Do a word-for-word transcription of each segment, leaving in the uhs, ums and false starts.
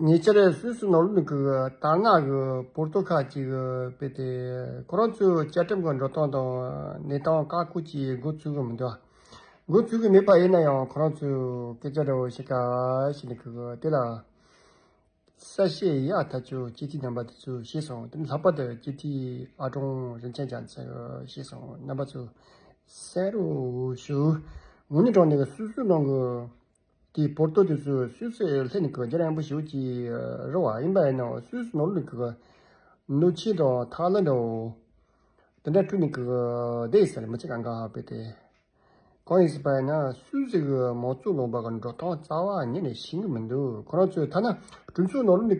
ཉེ་ཆར་སུད་སི་ནང་ལོགས་ནས་ཀྱི་ད་སྔ་གི་པོར་ཏོ་ཁག་ཅིག་གི་དཔེ་དེ་ཁོ་རང་ཚོའི་བཅའ་ཁྲིམས་ཀྱི་འགྲོ་སྟངས་དང་གནས་སྟངས་ཁག་ཁུར་གྱིས་འགོ་ཚུགས་གི་མི་འདུག་འགོ་ཚུགས་གི་མེད་པ་ཡིན་ན་ཡང་ཁོ་རང་ཚོའི་སྐད་ཆ་འདྲ་བོ་ཞིག་ག་ཞིག་ནས་ཀྱི་དེ་ལ་གསལ་བཤད་ཡག་ཐག་ཆོད་སྤྱི་འཐུས་རྣམ་པ་དེ་ཚོས་ཤེས་སོང་། དེ་ནས་ལྷག་པར་དུ་སྤྱི་འཐུས་ཨ་ཀྲོང་རིན་ཆེན་རྒྱ་མཚོས་ཤེས་སོང་། རྣམ་པ་ཚོས་གསན་རོགས་ཞུ། དངོས་གནས་དྲང་གནས་ཀྱི་སུད་སི་ནང་གི་དེའི་པོར་ཏོ་དེ་ཚོ་སུད་སི་སླེབས་ནས་ཀྱི་རྒྱ་རིང་པོ་ཞིག་ཅིག་རེད་བ། ཡིན་པ་ཡིན་ནའང་སུད་སི་ནང་ལོགས་ཀྱི་གནོད་སྐྱེལ་དང་ཐབས་ལམ་འདྲ་བོ་དེ་འདྲ་བསྐྲུན་ནས་ཀྱི་བསྡད་ཡོད་ས་རེད། མི་ཚེ་གང་ག་ཧ་བས་དེ་གང་ཡིན་ཟེར་བ་ཡིན་ན་སུད་སི་གི་མང་གཙོ་ལུང་པ་གི་འགྲོ་སྟངས་རྩ་བ་ཉིད་ནས་ཤེས་ཀྱི་མི་འདུག་ཁོ་རང་ཚོས་ཐ་ན་གྲོས་ཚོགས་ནང་ལོགས་ནས་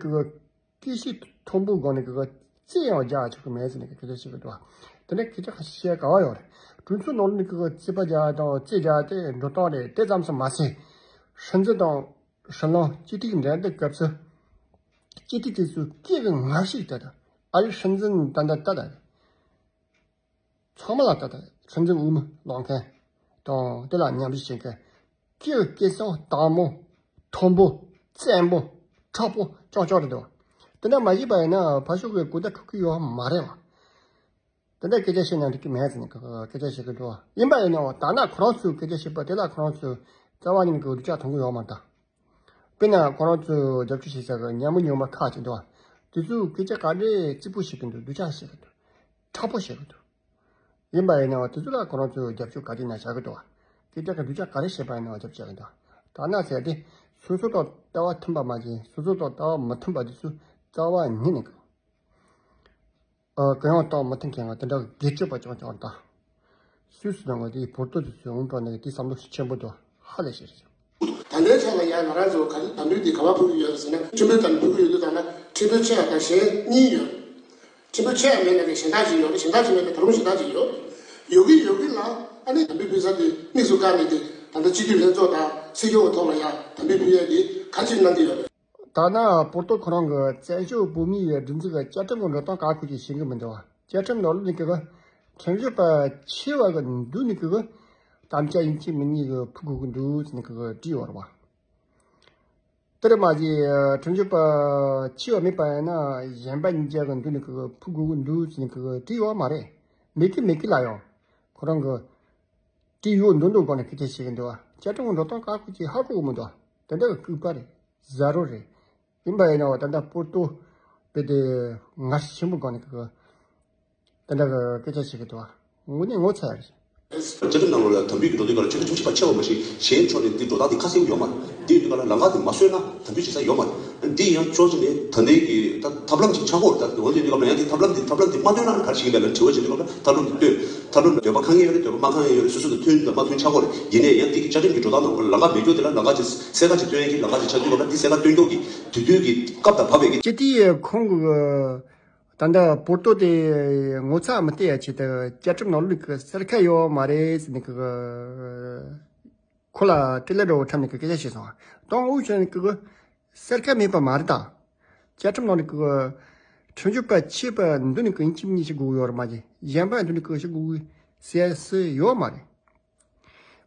ཀྱི་སྐད་ཆ་མཐོན་པོའི་སྒང་ནས་ཀྱི་རྩོད་ཡང་རྒྱག་ཆོག་གི་མེད་ཟེར་ནས་ཀྱི་སྐད་ཆ་བཤད་ཀྱི་འདུག་དེ་འདྲ་སྐད་ཆ་ཁ་ཤས་བཤད་ག་བ་ཡོད་རེད། གྲོས་ཚོགས་ནང་ལོགས་ནས་ཀྱི་རྩོད་པ་རྒྱག་དང་རྩོད་རྒྱག་དེ་འགྲོ་སྟངས་རེད། དེ་ཙམ་དུ་མ་ཟད་སྲིད་འཛིན་དང་སྲིད་བློན་སྤྱི་འཐུས་ཀྱི་འགྲན་བསྡུར་སྐབས་སུ་སྤྱི་འཐུས་དེ་ཚོའི་སྐད་ཀྱི་ངར་ཤུགས་ལྟ་དང་། ཨ་རིའི་སྲིད་འཛིན་ད་ལྟ་ལྟ་དང་། ཚང་མ་ལ་ལྟ་དང་། སྲིད་འཛིན་འོས་མི་ལངས་མཁན་དང་དེ་ལ་མཉམ་ཞུགས་བྱེད་མཁན་སྐད་སྐད་གསང་དྭངས་མོ་མཐོན་པོ་བཙན་པོ་མཁྲེགས་པོ་ཅང་ཅང་རེད་འདུག་དེ་འདྲ་མ་བྱས་པ་ཡིན་ན་ཕར་ཕྱོགས་ཀྱི་གོ་བརྡ་འཕྲོད་ཀྱི་ཡོད་མ་རེད་བ། དེ་འདྲ་སྐད་ཆ་བཤད་ན་འགྲིག་གི་མེད་ཟེར་ནས་སྐད་ཆ་བཤད་ཀྱི་འདུག་ཡིན་པ་ཡིན་ནའང་ད་ནང་ཁོ་རང་ཚོའི་སྐད་ཆ་བཤད་པ་དེ་ལ་ཁོ་རང་ཚོས་རྩ་བ་ཉིད་ནས་སྡུག་ཅག་མཐོང་གི་ཡོད་མ་རེད་ད། དཔེར་ན་ཁོ་རང་ཚོས་རྒྱབ་སྐྱོར་བྱེད་ས་གི་ཉམས་མྱོང་མ་ཁག་ཅིག་འདུག་དེ་ཚོས་སྐད་ཆ་ག་འདྲས་རྩིག་པོ་བཤད་ཀྱི་འདུག་སྡུག་ཅག་བཤད་ཀྱི་འདུག་མཁྲེགས་པོ་བཤད་ཀྱི་འདུག་ཡིན་པ་ཡིན་ནའང་དེ་ཚོ་ལ་ཁོ་རང་ཚོས་རྒྱབ་སྐྱོར་ག་དུས་ན་བྱ་གི་འདུག་སྐད་ཆ་གི་སྡུག་ཅག་ག་རེ་བཤད་པ་ཡིན་ནའང་རྒྱབ་སྐྱོར་གྱི་འདུག་ད་ནང་ཟེར་དེ་སོ་སོ་དང་ལྟ་བ་མཐུན་པ་མ་བྱས་སོ་སོ་དང་ལྟ་བ་མི་མཐུན་པ་དེ་ཚོ་རྩ་བ་ཉིད་ནས་གི་ཨ། གུ་ཡངས་གཏོང་མི་ཐུབ་མཁན་ང་དེ་འདྲ་སྒེར་གཅོད་པ་ཅང་ཅང་དང་། སུད་སི་ནང་ང་དེའི་བོར་ཏོ་དེ་ཚོའི་འོང་པ་ནས་དེ་བསམ་བློ་ཆེན་པོ་འདུག་ཧ་ལས་ཤེས་རེད། ད་ལྟའི་ཆ་ལ་ཡང་ང་རང་ཚོ་ག་རེ་དམ་འབུལ་དེ་ག་པར་ཕུལ་གྱི་ཡོད་ཟེར་ན་ཁྲིམས་དཔོན་དམ་འབུལ་ཕུལ་གྱི་ཡོད་དུས་ཙམ་ན་ཁྲིམས་དཔོན་ཆེ་བ་དང་གཞན་གཉིས་ཡོད། ཁྲིམས་དཔོན་ཆེ་བ་མེད་ན་ནི་གཞན་དག་ཅིག་ཡོད་རེད། གཞན་དག་ཅིག་མེད་ན་ད་རུང་གཞན་དག་ཅིག་ཡོད་རེད། ཡོད་གི་ཡོད་གི་ལ་ཨ་ནི་དམ་འབུལ་ཕུལ་ས་དེ་དམིགས་སུ་བཀར་ནས་དེ་ད་ལྟ་སྤྱི་འཐུས་ལྷན་ཚོགས་དང་སྲིད་སྐྱོང་གི་ཐོག་ལ་ཡང་དམ་འབུལ་ཕུལ་ཡ་དེ་ག་ཅིག་གནང་གི་ཡོད་རེད། ད་ནང་བོར་ཏོ་ཁོ་རང་གི་བཙན་བྱོལ་བོད་མིའི་སྒྲིག་འཛུགས་ཀྱི་བཅའ་ཁྲིམས་ཀྱི་འགྲོ་སྟངས་ག་ཁུལ་གྱིས་ཤེས་ཀྱི་མི་འདུག་བཅའ་ཁྲིམས་ནང་ལོགས་ནས་ཀྱི་ཁྲིམས་ཞིབ་པ་ཆེ་བ་གི་མདུན་ནས་ཀྱི་དམ་བཅའ་ཡིན་གཅིག་མིན་གཉིས་ཀྱི་ཕུལ་དགོས་ཀྱི་འདུག་ཟེར་ནས་ཀྱི་བྲིས་ཡོད་རེད་བ། དེར་མ་ཟད་ཁྲིམས་ཞིབ་པ་ཆེ་བ་མེད་པ་ཡིན་ན་གཞན་པ་གཉིས་ཀྱི་མདུན་ནས་ཀྱི་ཕུལ་དགོས་ཀྱི་འདུག་ཟེར་ནས་ཀྱི་བྲིས་ཡོད་མ་རེད། མེད་ཀི་མེད་ཀི་ལ་ཡང་ཁོ་རང་གི་བྲིས་ཡོད་མདོག་མདོག་སྒང་ནས་སྐད་ཆ་བཤད་ཀྱི་འདུག་བ། བཅའ་ཁྲིམས་ཀྱི་འགྲོ་སྟངས་ག་ཁུལ་གྱིས་ཧ་གོ་གི་མི་འདུག་བ། དེ་འདྲ་གི་ལྐུགས་པ་རེད། ཟ་རོ་རེད། ཡིན་པ་ཡིན་ན་བ་ད་ལྟ་པོར་ཏོ་དཔེ་དེ་ངར་ཤུགས་ཆེན་པོ་སྒང་ནས་ཀྱི་དེ་འདྲ་གི་སྐད་ཆ་བཤད་ཀྱི་འདུག་བ། དངོས་གནས་ངོ་ཚ་ཡ་རེད། བཅའ་ཁྲིམས་ནང་ལོགས་ལ་དམ་འབུལ་གྱི་འགྲོ་དུས་སྐབས་ལ་ཁྲིམས་ཁྲིམས་ཞིབ་པ་ཆེ་བ་མ་ཞིག་གཞན་ཕྱོགས་ནས་འདི་འགྲོ་སྟངས་འདི་ཁ་གསལ་པོ་ཡོད་མ་རེད། འདི་ཡོད་དུས་སྐབས་ལ་ལམ་ཁ་དེ་མ་བཟོས་ན་དམ་འབུལ་བྱེད་ས་ཡོད་མ་རེད། འདི་ཡང་ཕྱོགས་གཅིག་ནས་ད་ལྟའི་གི་ད་ཐབས་ལམ་ཅིག་ཆགས་ཀྱི་ཡོད་རེད། ད་འོན་ཏེ་འདི་སྐབས་ལ་ཡང་འདི་ཐབས་ལམ་འདི་ཐབས་ལམ་འདི་མ་བཏོན་ན་ག་རེ་བྱེད་ཀྱི་འདུག་ལ་དྲི་བ་བྱེད་དུས་སྐབས་ལ་ཐབས་ལམ་འདི་བཏོན། ཐབས་ལམ་འདོད་པ་ཁ་ངེས་ཡོད་རེད། འདོད་པ་མ་ཁ་ངེས་ཡོད་རེད། སོ་སོ་དང་མཐུན་དང་མ་མཐུན་ཆགས་ཀྱི་ཡོད་རེད། ཡིན་ནའི་ཡང་འདི་གི་བཅའ་ཁྲིམས་ཀྱི་འགྲོ་སྟངས་ནང་ལམ་ཁ་མེད་རྒྱུ་དེ་ལ་ལམ་ཁ་ཅིག་གསལ་ཁ་ཅིག་སྟོན་ཡ་གི་ལམ་ཁ་ཅིག་ཆགས་དུས་སྐབས་ལ་འདི་གསལ་ཁ་སྟོན་རྒྱུ་གི་དུས་ཚོད་ཀྱི་སྐབས་དང་བབ་པའི་གི་སྤྱི་འཐུས་ཁོང་གི་ད་ལྟ་པོར་ཏོ་དེ་ངོ་ཚ་མི་བལྟ་ཡ་ཆེད་དུ་བཅའ་ཁྲིམས་ནང་ལུགས་ཀྱི་གསལ་ཁ་ཡོད་མ་རེད་ཟེར་ནས་ཀྱི་ཁོ་ལ་དཀྲིས་ལན་འདྲ་བོ་འཁྲབ་ནས་ཀྱི་སྐད་ཆ་བཤད་སོང་། དང་དབུས་ཆོས་ཀྱི་གསལ་ཁ་མེད་པ་མ་རེད་ད། བཅའ་ཁྲིམས་ནང་ནས་ཀྱི་ཁྲིམས་ཞིབ་པ་ཆེ་བ་མདུན་ནས་ཀྱི་ཡིན་གཅིག་མིན་གཉིས་ཞིག་དགོས་ཡོད་རེད་མ་གཞི་གཞན་པ་མདུན་ནས་ཀྱི་ཞིག་དགོས་ཟེར་སྲོལ་ཡོད་མ་རེད།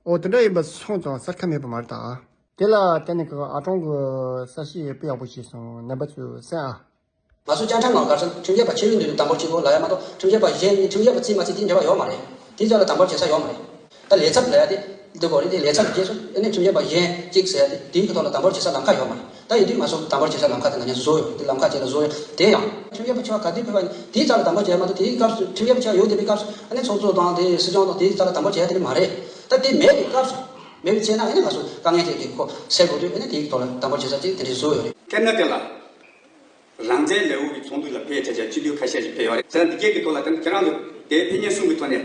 ཨོ་དེ་འདྲ་ཡིན་པ་སོང་ཙང་གསལ་ཁ་མེད་པ་མ་རེད་ད། དེ་ལ་བརྟེན་ནས་ཀྱི་ཨ་ཀྲོང་གི་གསལ་བཤད་དཔེ་ཡག་པོ་བྱས་སོང་། རྣམ་པ་ཚོས་གསན་ཨ། ང་ཚོ་བཅའ་ཁྲིམས་ནང་ག་ཚོད་ཁྲིམས་ཞིབ་པ་ཆེ་བའི་མདུན་དུ་དམ་པོར་བྱེད་དགོས་ལབ་ཡ་མ་གཏོགས་ཁྲིམས་ཞིབ་པ་གཞན་གཉིས་ཁྲིམས་ཞིབ་པ་རྩིས་མ་རྩིས་དེ་འབྲེལ་བ་ཡོད་མ་རེད། དེའི་རྩ་ལ་དམ་པོར་བྱེད་ས་ཡོད་མ་རེད། ད་ལས་ཚབ་ལབ་ཡ་དེ་འདུག་གོ་རེད། དེ་ལས་ཚབ་ཀྱི་རྗེས་སུ་ཨ་ནི་ཁྲིམས་ཞིབ་པ་གཞན་གཅིག་ཟེར་ཡ་དེ་དེའི་ཐོག་ལ་དམ་པོར་བྱེད་ས་ལམ་ཁ་ཡོད་མ་རེད། ད་ཡིན་དུས་ང་ཚོ་དམ་པོར་བྱེད་ས་ལམ་ཁ་དེ་ང་ཚོ་བཟོ་ཡོད་རེད། དེ་ལམ་ཁ་ཅིག་ལ་བཟོ་ཡོད་རེད། དེ་ཡང་ཁྲིམས་ཞིབ་པ་ཆེ་བ་ག་དུས་ཕེབས་པ་ཡིན་དེའི་རྩ་ལ་དམ་པོར་བྱེད་ཡ་མ་གཏོགས་དེའི་སྐབས་སུ་ཁྲིམས་ཞིབ་པ་ཆེ་བ་ཡོང་བསྡད་པའི་སྐབས་སུ་ཨ་ནི་ཚོགས་གཙོ་དང་དེ་སྲིད་སྐྱོང་དང་དེའི་རྩ་ལ་དམ་པོར་བྱེད་ཡ་དེ་ནི་མ་རེད། ད་དེ་མེད་པའི་སྐབས་སུ་མེད་པའི་ཚེ་ན་ཨ་ནི་ང་ཚོ་དཀའ་ངལ་ཅིག་གི་ཁོ་སེལ་དགོས་དུས་ཨ་ནི་དེའི་ཐོག་ལ་དམ་པོར་བྱེད་ས་ཅིག་དེ་འདྲ་བཟོ་ཡོད་རེད། དེ་ན་དེ་ལ། རང་བཙན་ལས་ཁུངས་ཀྱི་ཚོགས་འདུ་ལ་ཕེབས་བྱས་བྱས་སྤྱི་འཐུས་ཁ་ཤས་ཤིག་ཕེབས་ཡོད་རེད། དེ་ལ་འདི་གས་ཀྱི་ཐོག་ལ་དེ་ཁྱེད་རང་ཚོ་དེ་ཕེབས་མཁན་གསུམ་གྱི་ཐོག་ནས་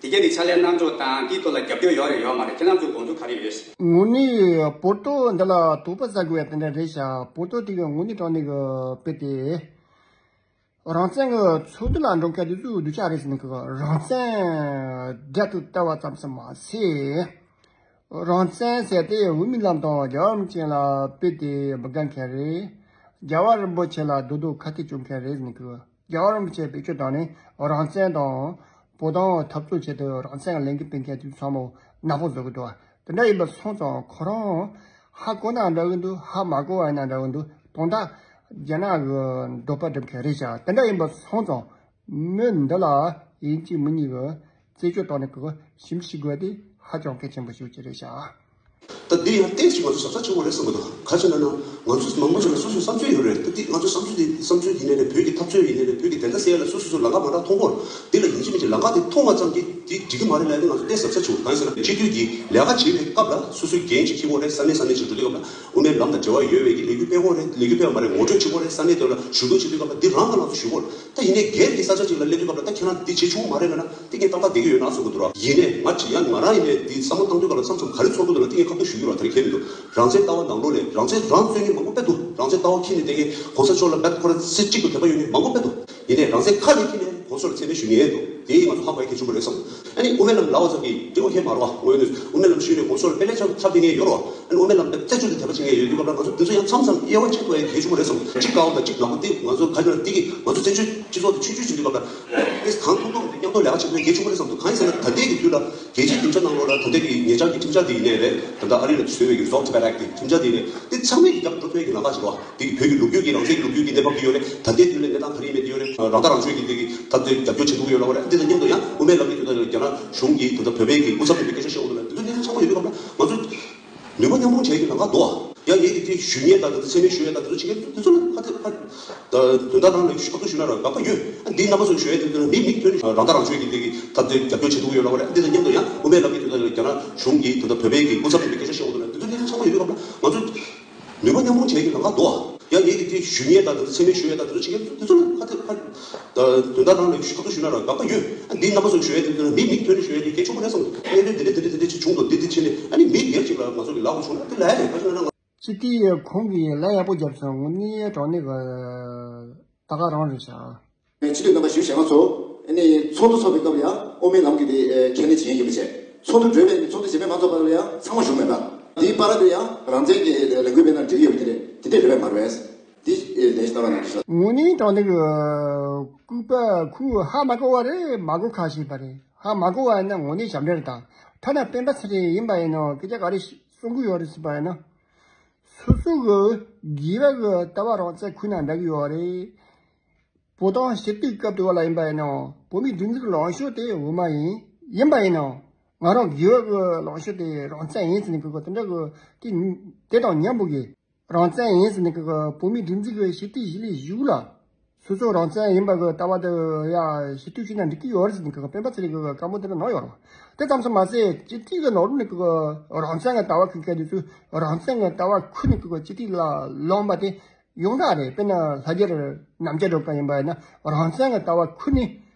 དེ་གས་ཀྱི་ཕྱག་ལས་གནང་ཕྱོགས་དང་དེའི་ཐོག་ལ་རྒྱབ་སྐྱོར་ཡོད་རེད་ཡོད་མ་རེད། ཁྱེད་རང་ཚོའི་དགོངས་ཚུལ་ག་རེ་ཡོད། དངོས་གནས་པོར་ཏོ་འདི་ལ་དོགས་པ་ཟ་དགོས་ཡ་དེ་འདྲ་རེད་ཤག་པོར་ཏོ་དེ་གི་དངོས་གནས་དྲང་གནས་གི་དཔེ་དེ། རང་བཙན་གྱི་ཚོགས་འདུ་ལ་འགྲོ་མཁན་དེ་ཚོས་སྡུག་ཅག་རེད་ཟེར་ནས་གི་རང་བཙན་རྒྱ་དུ་བལྟ་བ་ཙམ་ཞིག་མ་ཟད། རང་བཙན་ཟེར་དེ་འོས་མི་རྣམས་དང་རྒྱལ་བ་རིན་པོ་ཆེ་ལ་དཔེ་དེ་མི་དགའ་མཁན་རེད། རྒྱལ་བ་རིན་པོ་ཆེ་ལ་རྡོག་རྡོག་ཁ་གཏད་གཅོག་མཁན་རེད་ཟེར་ནས་གི། རྒྱལ་བ་རིན་པོ་ཆེ་བེད་སྤྱོད་བཏང་ནས་རང་བཙན་དང་བོད་དོན་འཐབ་རྩོད་ཆེད་དུ་རང་བཙན་ལས་འགུལ་སྤེལ་མཁན་དེ་ཚོ་ཚང་མ་ནག་པོ་བཟོ་གི་འདུག་དེ་འདྲ་ཡིན་པ་སོང་ཙང་ཁོ་རང་ཧ་གོ་ན་འདྲ་གི་འདུག་ཧ་མ་གོ་བ་ཡིན་ན་འདྲ་གི་འདུག་དོན་དག་རྒྱ་ནག་གི་འདོད་པ་སྒྲུབ་མཁན་རེད་ཤག་དེ་འདྲ་ཡིན་པ་སོང་ཙང་མི་འདི་ལ་ཡིན་གཅིག་མིན་གཉིས་ཀྱི་རྩད་གཅོད་བཏང་ནས་ཀྱི་ཞིབ་འཇུག་དགོས་དེ་ཧ་ཅང་གལ་ཆེན་པོ་ཞིག་ཅིག་རེད་ཤག་ད་འདི་ཡང་ཏོག་ཙམ་ང་ཚོ་གཟབ་གཟབ་བྱེད་དགོས་རེད་བསམ་གྱི་འདུག་ག་རེ་ཟེར་ན་ན་ང་ཚོ་མང་པོ་ཞིག་ལ་སོ་སོའི་བསམ་ཚུལ་ཡོད་རེད། ད་འདི་ང་ཚོ་བསམ་ཚུལ་འདི་བསམ་ཚུལ་ཡིན་ནའི་རེད། བོད་ཀྱི་འཐབ་རྩོད་ཡིན་ནའི་རེད། བོད་ཀྱི་བདེན་མཐའ་གསལ་ཡ་ལ་སོ་སོ་སོ་ལམ་ཁ་མ་འདྲ་མཐོང་གི་རེད། འདི་ལ་ཡིན་གཅིག་མིན་གཅིག་ལམ་ཁ་དེ་མཐོང་བ་ཙམ་གྱིས་འདི་འགྲིག་གི་མ་རེད་ལབ་ནས་ང་ཚོ་ཏོག་ཙམ་གཟབ་གཟབ་བྱེད་དགོས། གང་ཡིན་ཟེར་ན་སྤྱི་འཐུས་ཀྱི་ལས་ཀ་བྱེད་པའི་སྐབས་ལ་སོ་སོའི་འགན་ཅིག་འཁྱེར་དགོས་རེད། ས་གནས་ས་གནས་ཅིག་འགྲོ་དུས་སྐབས་ལ་དབུ་མའི་ལམ་དང་འབྲེལ་བ་ཡོད་པའི་གི་ལས་འགུལ་སྤེལ་དགོས་རེད། ལས་འགུལ་སྤེལ་བ་མ་རེད། ངོ་སྤྲོད་བྱེད་དགོས་རེད། ས་གནས་དེ་ལ་ཞུ་གཏུག་བྱེད་དུས་སྐབས་ལ་འདི་རང་དང་རང་ཚོ་ཞུ་དགོས་རེད། ད་ཡིན་ནའི་སྒེར་གྱི་ས་ཆ་ཅིག་ལ་སླེབས་དུས་སྐབས་ལ་ད་ཁྱེད་རང་འདི་བྱེད་ཆོག་མ་རེད་ལབ་ན་འདི་ངས་ཏག་ཏག་བསྡད་ཀྱི་ཡོད་ན་བསམ་གྱི་འདུག་ར། ཡིན་ནའི་ང་ཅིག་ཡང་ང་རང་ཡིན་ནའི་འདི་བསམ་བློ་བཏང་དུས་སྐབས་ལ་བསམ་བསམ་ག་རེ་ཚོར་གྱི་འདུག་ལབ་འདི་ངས་ཁ་ཐུག་ཞུ་གི་རེད། ད་རེས་ཁྱེད་མི་འདུག་རང་བཙན་ལྟ་བ་ནང་ལོགས་ནས་རང་བཙན་རང་རྩོད་མཁན་མང་པོ་དཔེ་འདུག་རང་བཙན་ལྟ་བ་འཁྱེར་ནས་བསྡད་མཁན་གོང་ས་མཆོག་ལ་རྦད་ཁོ་རང་སྲིད་གཅིག་ཏུ་དད་པ་ཡོད་མཁན་མང་པོ་དཔེ་འདུག་ཡིན་ནའི་རང་བཙན་ཁ་ནས་འཁྱེར་ནས་གོང་ས་མཆོག་ལ་མཚན་སྨད་ཞུ་མཁན་འདུག་དེ་ང་ཚོ་ཧ་གོ་ཡ་གལ་ཆེན་པོ་རེད་བསམ། ཨ་ནི་དབུ་མའི་ལམ་ལབ་པ་ཙམ་གྱིས་འགྲིག་པ་ཁྱེད་མ་རེད་བ། དངོས་གནས་དབུ་མའི་ལམ་ཞུས་ནས་གོང་ས་མཆོག་ལ་དཔེ་ལེགས་ཆ་ཚབ་བསྡད་མཁན་ཡོད་རེད་བ། ཨ་ནི་དབུ་མའི་ལམ་དཔེ་རྩད་གཅོད་དང་དད་པ་བྱེད་མཁན་ཡོད་དུས་སྐབས་ལ་ང་ཚོ་འདི་ཚོ་ཡང་མཚམས་མཚམས་དབྱེ་བ་ཕྱེ་ཐུབ་ཡ་གལ་ཆེན་པོ་རེད་བསམ། གཅིག་དཀར་པོ་དང་གཅིག་ནག་པོ་དེ་ང་ཚོ་ག་རེ་ལབ་ན་འདི་གི་ང་ཚོ་བཙན་བྱོལ་སྤྱི་ཚོགས་དེ་ཆུང་ཆུང་བྱེད་དུས་སྐབས་ལ་དེ་གང་ཐུབ་ཐུབ་དེ་མཉམ་དུ་ལས་ཀ་བྱེད་ཐུབ་ཡ་གལ་ཆེན་པོ་རེད་བསམ་འདུག་གང་ཡིན་ཟེར་ན་ད་ལྟའི་གི་དུས་ལ་རྒྱལ་སྤྱིའི་སྡིངས་ཆ་ནང་ལོགས་ལ་ད་ལྟའི་གི་ཉེ་ཆར་གྱི་ཁྲིམས་འཆར་དེ་ཡིན་ནའི་རེད། ད་ལྟ་ཨ་རི་ལ་བཟོས་པའི་གི་Resolve Tibet Act དེ་ཁྲིམས་འཆར་དེ་ཡིན་ནའི་དེ་ཚང་མས་ཀྱི་རྒྱབ་འགྲོ་ཐུབ་ཡ་གི་ལམ་ཁ་ཞིག་རེད་བ། དེ་གི་བོད་ཀྱི་ལོ་རྒྱུས་ཀྱི་རང་བཙན་གྱི་ལོ་རྒྱུས་ཀྱི་གནས་བབ་དེ་ཡོད་རེད། ད་ལྟའི་དུས་ལ་གནས་སྟངས་ག་རེ་ཡིན་མིན་དེ་ཡོད་རེད། རང་ཐག་རང་གཅོད་ཀྱི་དེ་གི་ད་ལྟའི་རྒྱབ་སྐྱོར་བྱེད་ཐུབ་ཀྱི་ཡོད་ལབ་པ་རེད། འདི་དང་མཉམ་དུ་ཡང་དབུ་མའི་ལམ་གྱི་དུས་ད་ལྟ་རྒྱ་ནག་གཞུང་གིས་ད་ལྟ་བོད་པའི་གི་སྐུ་ཚབ་རིམ་པའི་སྐད་ཆ་བཤད་འོང་དུས་ལ་དེ་ཚོ་དེ་ཚོ་ཚང་མ་ཡོད་དུས་སྐབས་ལ་ང་ཚོ་ནུས་པ་མཉམ་སྤུངས་བྱེད་ཀྱི་ལམ་ཁ་འདུག་ཡང་ངས་དེ་དེ་ཞུ་མཁན་དང་དེ་ཚོ་མཚན་སྨད་ཞུ་ཡ་དང་དེ་ཚོ་བྱེད་མཁན་དེ་ཚོ་ལ་ཁ་ཐུག་ཁ་དོན་དག་རང་ལ་ཁ་ཐུག་ཞུ་ན་རང་དགའ་པོ་ཡོད། འདི་རྣམ་པ་ཚོ་ཞུ་ཡ་དེ་ཚོ་མི་མིག་ཐོན་རང་ཐག་རང་གཅོད་ཀྱི་དེ་གི་ད་ལྟའི་རྒྱབ་སྐྱོར་བྱེད་ཐུབ་ཀྱི་ཡོད་ལབ་པ་རེད། འདི་དང་མཉམ་དུ་ཡང་དབུ་མའི་ལམ་གྱི་དུས་ད་ལྟ་རྒྱ་ནག་གཞུང་གིས་ད་ལྟ་བོད་པའི་གི་སྐུ་ཚབ་རིམ་པའི་སྐད་ཆ་བཤད་འོང་དུས་ལ་དེ་ཚོ་དེ་ཚོ་ཚང་མ་ཡོད་དུས་སྐབས་ལ་ང་ཚོ་ནུས་པ་མཉམ་སྤུངས་བྱེད་ཀྱི་ལམ་ཁ་འདུག་ཡང་ངས་དེ་དེ་ཞུ་མཁན་དང་དེ་ཚོ་མཚན་སྨད་ཞུ་ཡ་དང་དེ་ཚོ་བྱེད་མཁན་དེ་ཚོ་ལ་ཁ་ཐུག་ཁ་དོན་དག་རང་ལ་ཁ་ཐུག་ཞུ་ན་རང་དགའ་པོ་ཡོད། ཨ་འདི་རྣམ་པ་ཚོ་ཞུ་ཡ་དེ་ཚོ་ལ་མི་མིག་ཐོན་ནས་ཞུ་ཡ་དེ་གལ་ཆེན་པོ་རེད་བསམ། གནད་དོན་དེ་འདྲ་དེ་འདྲ་དེ་འདྲ་ཅིག་བྱུང་འདུག་འདི་འདི་བྱས་ནས་ཨ་ནི་མི་སྒེར་གཅིག་ལ་ང་ཚོ་གི་ལབ་དགོས་བྱུང་ན་དེ་ལབ་ཡ་རེད། ག་ཞུ་ན་ང་སྤྱི་འཐུས་ཁོང་གིས་ལན་ཡག་པོ་བརྒྱབ་སོང་། དངོས་གནས་དྲང་གནས་གི་ད་ག་རང་རེད་ཤག་སྤྱི་འཐུས་རྣམ་པ་ཞུ་བྱས་མ་ཚོ། ཨ་ནི་ཚོགས་འདུ་ཚོགས་པའི་སྐབས་ལ་ཡང་དབུ་མའི་ལམ་གྱི་དེ་ཨེ་ཁས་ལེན་བྱེད་མཁན་ཡོད་པ་བྱས། ཚོགས་འདུ་གྲོལ་བའི་ཚོགས་འདུ་རྗེས་མའི་མ་ཚོགས་པ་ལ་ཡང་ཚང་མ་བཞུགས་མེད་པ། དེའི་བར་དུ་ཡང་རང་བཙན་གྱི་ལས་འགུལ་སྤེལ་ན་འགྲིག་གི་ཡོད་པ་དེ་རེད། དེ་འདྲས་རེད་པས་མ་རེད་པས། འདི་ཨེ་ལན་ཞིག་གནང་རོགས་གནང་། དངོས་གནས་དྲང་གནས་ཀྱི་སྐུད་པ་ཁོས་ཧ་མ་གོ་བ་རེད། མ་གོ་ཁ་ཤས་པ་རེད། ཧ་མ་གོ་བ་ཡིན་ན་དངོས་གནས་ཞབས་འདྲེན་དང་། ཐ་ན་སྤེན་པ་ཚེ་རིང་ཡིན་པ་ཡིན་ནའང་སྐད་ཆ་ག་རེ་གསུང་གི་ཡོད་རེད་ཟེར་བ་ཡིན་ན། སོ་སོ་གི་དགེ་བ་གི་ལྟ་བ་རང་བཙན་ཁུར་ན་འདྲ་གི་ཡོད་རེད། བོད་དོན་ཞུ་གཏུག་སྐབས་དེ་བ་ལ་ཡིན་པ་ཡིན་ནའང་བོད་མིའི་སྒྲིག་འཛུགས་ལངས་ཕྱོགས་དེ་དབུ་མ་ཡིན། ཡིན་པ་ཡིན་ནའང་ང་རང་དགེ་བ་གི་ལངས་ཕྱོགས་དེ་རང་བཙན་ཡིན་ཟེར་ནས་གི་གི་དེ་འདྲ་གི་དེ་དེ་དང་མཉམ་པོ་གི་རང་བཙན་ཡིན་ཟེར་ནས་གི་གི་བོད་མིའི་སྒྲིག་འཛུགས་གི་ཞུ་གཏུག་ཞུ་ལས་གཞུག་ལ། སོ་སོ་རང་བཙན་ཡིན་པ་གི་ལྟ་བ་དེ་ཡ་ཞུ་གཏུག་བྱས་ན་འགྲིག་གི་ཡོད་རེད་ཟེར་ནས་གི་གི་སྤེན་པ་ཚེ་རིང་གི་གི་བཀའ་མོལ་དེ་འདྲ་གནང་ཡོད་རེད། དེ་ཙམ་དུ་མ་ཟད་སྤྱི་འཐུས་གི་ནང་ལོགས་ནས་གི་གི་རང་བཙན་གི་ལྟ་བ་ཁུར་མཁན་དེ་ཚོས་རང་བཙན་གི་ལྟ་བ་ཁུར་ནས་གི་གི་སྤྱི་འཐུས་ལ་ལངས་པ་དེ་ཡོངས་གྲགས་རེད། དཔེར་ན་ལྷ་རྒྱལ་རྣམ་རྒྱལ་སྒྲོལ་དཀར་ཡིན་པ་ཡིན་ན་རང་བཙན་གི་ལྟ་བ་ཁུར་ནས་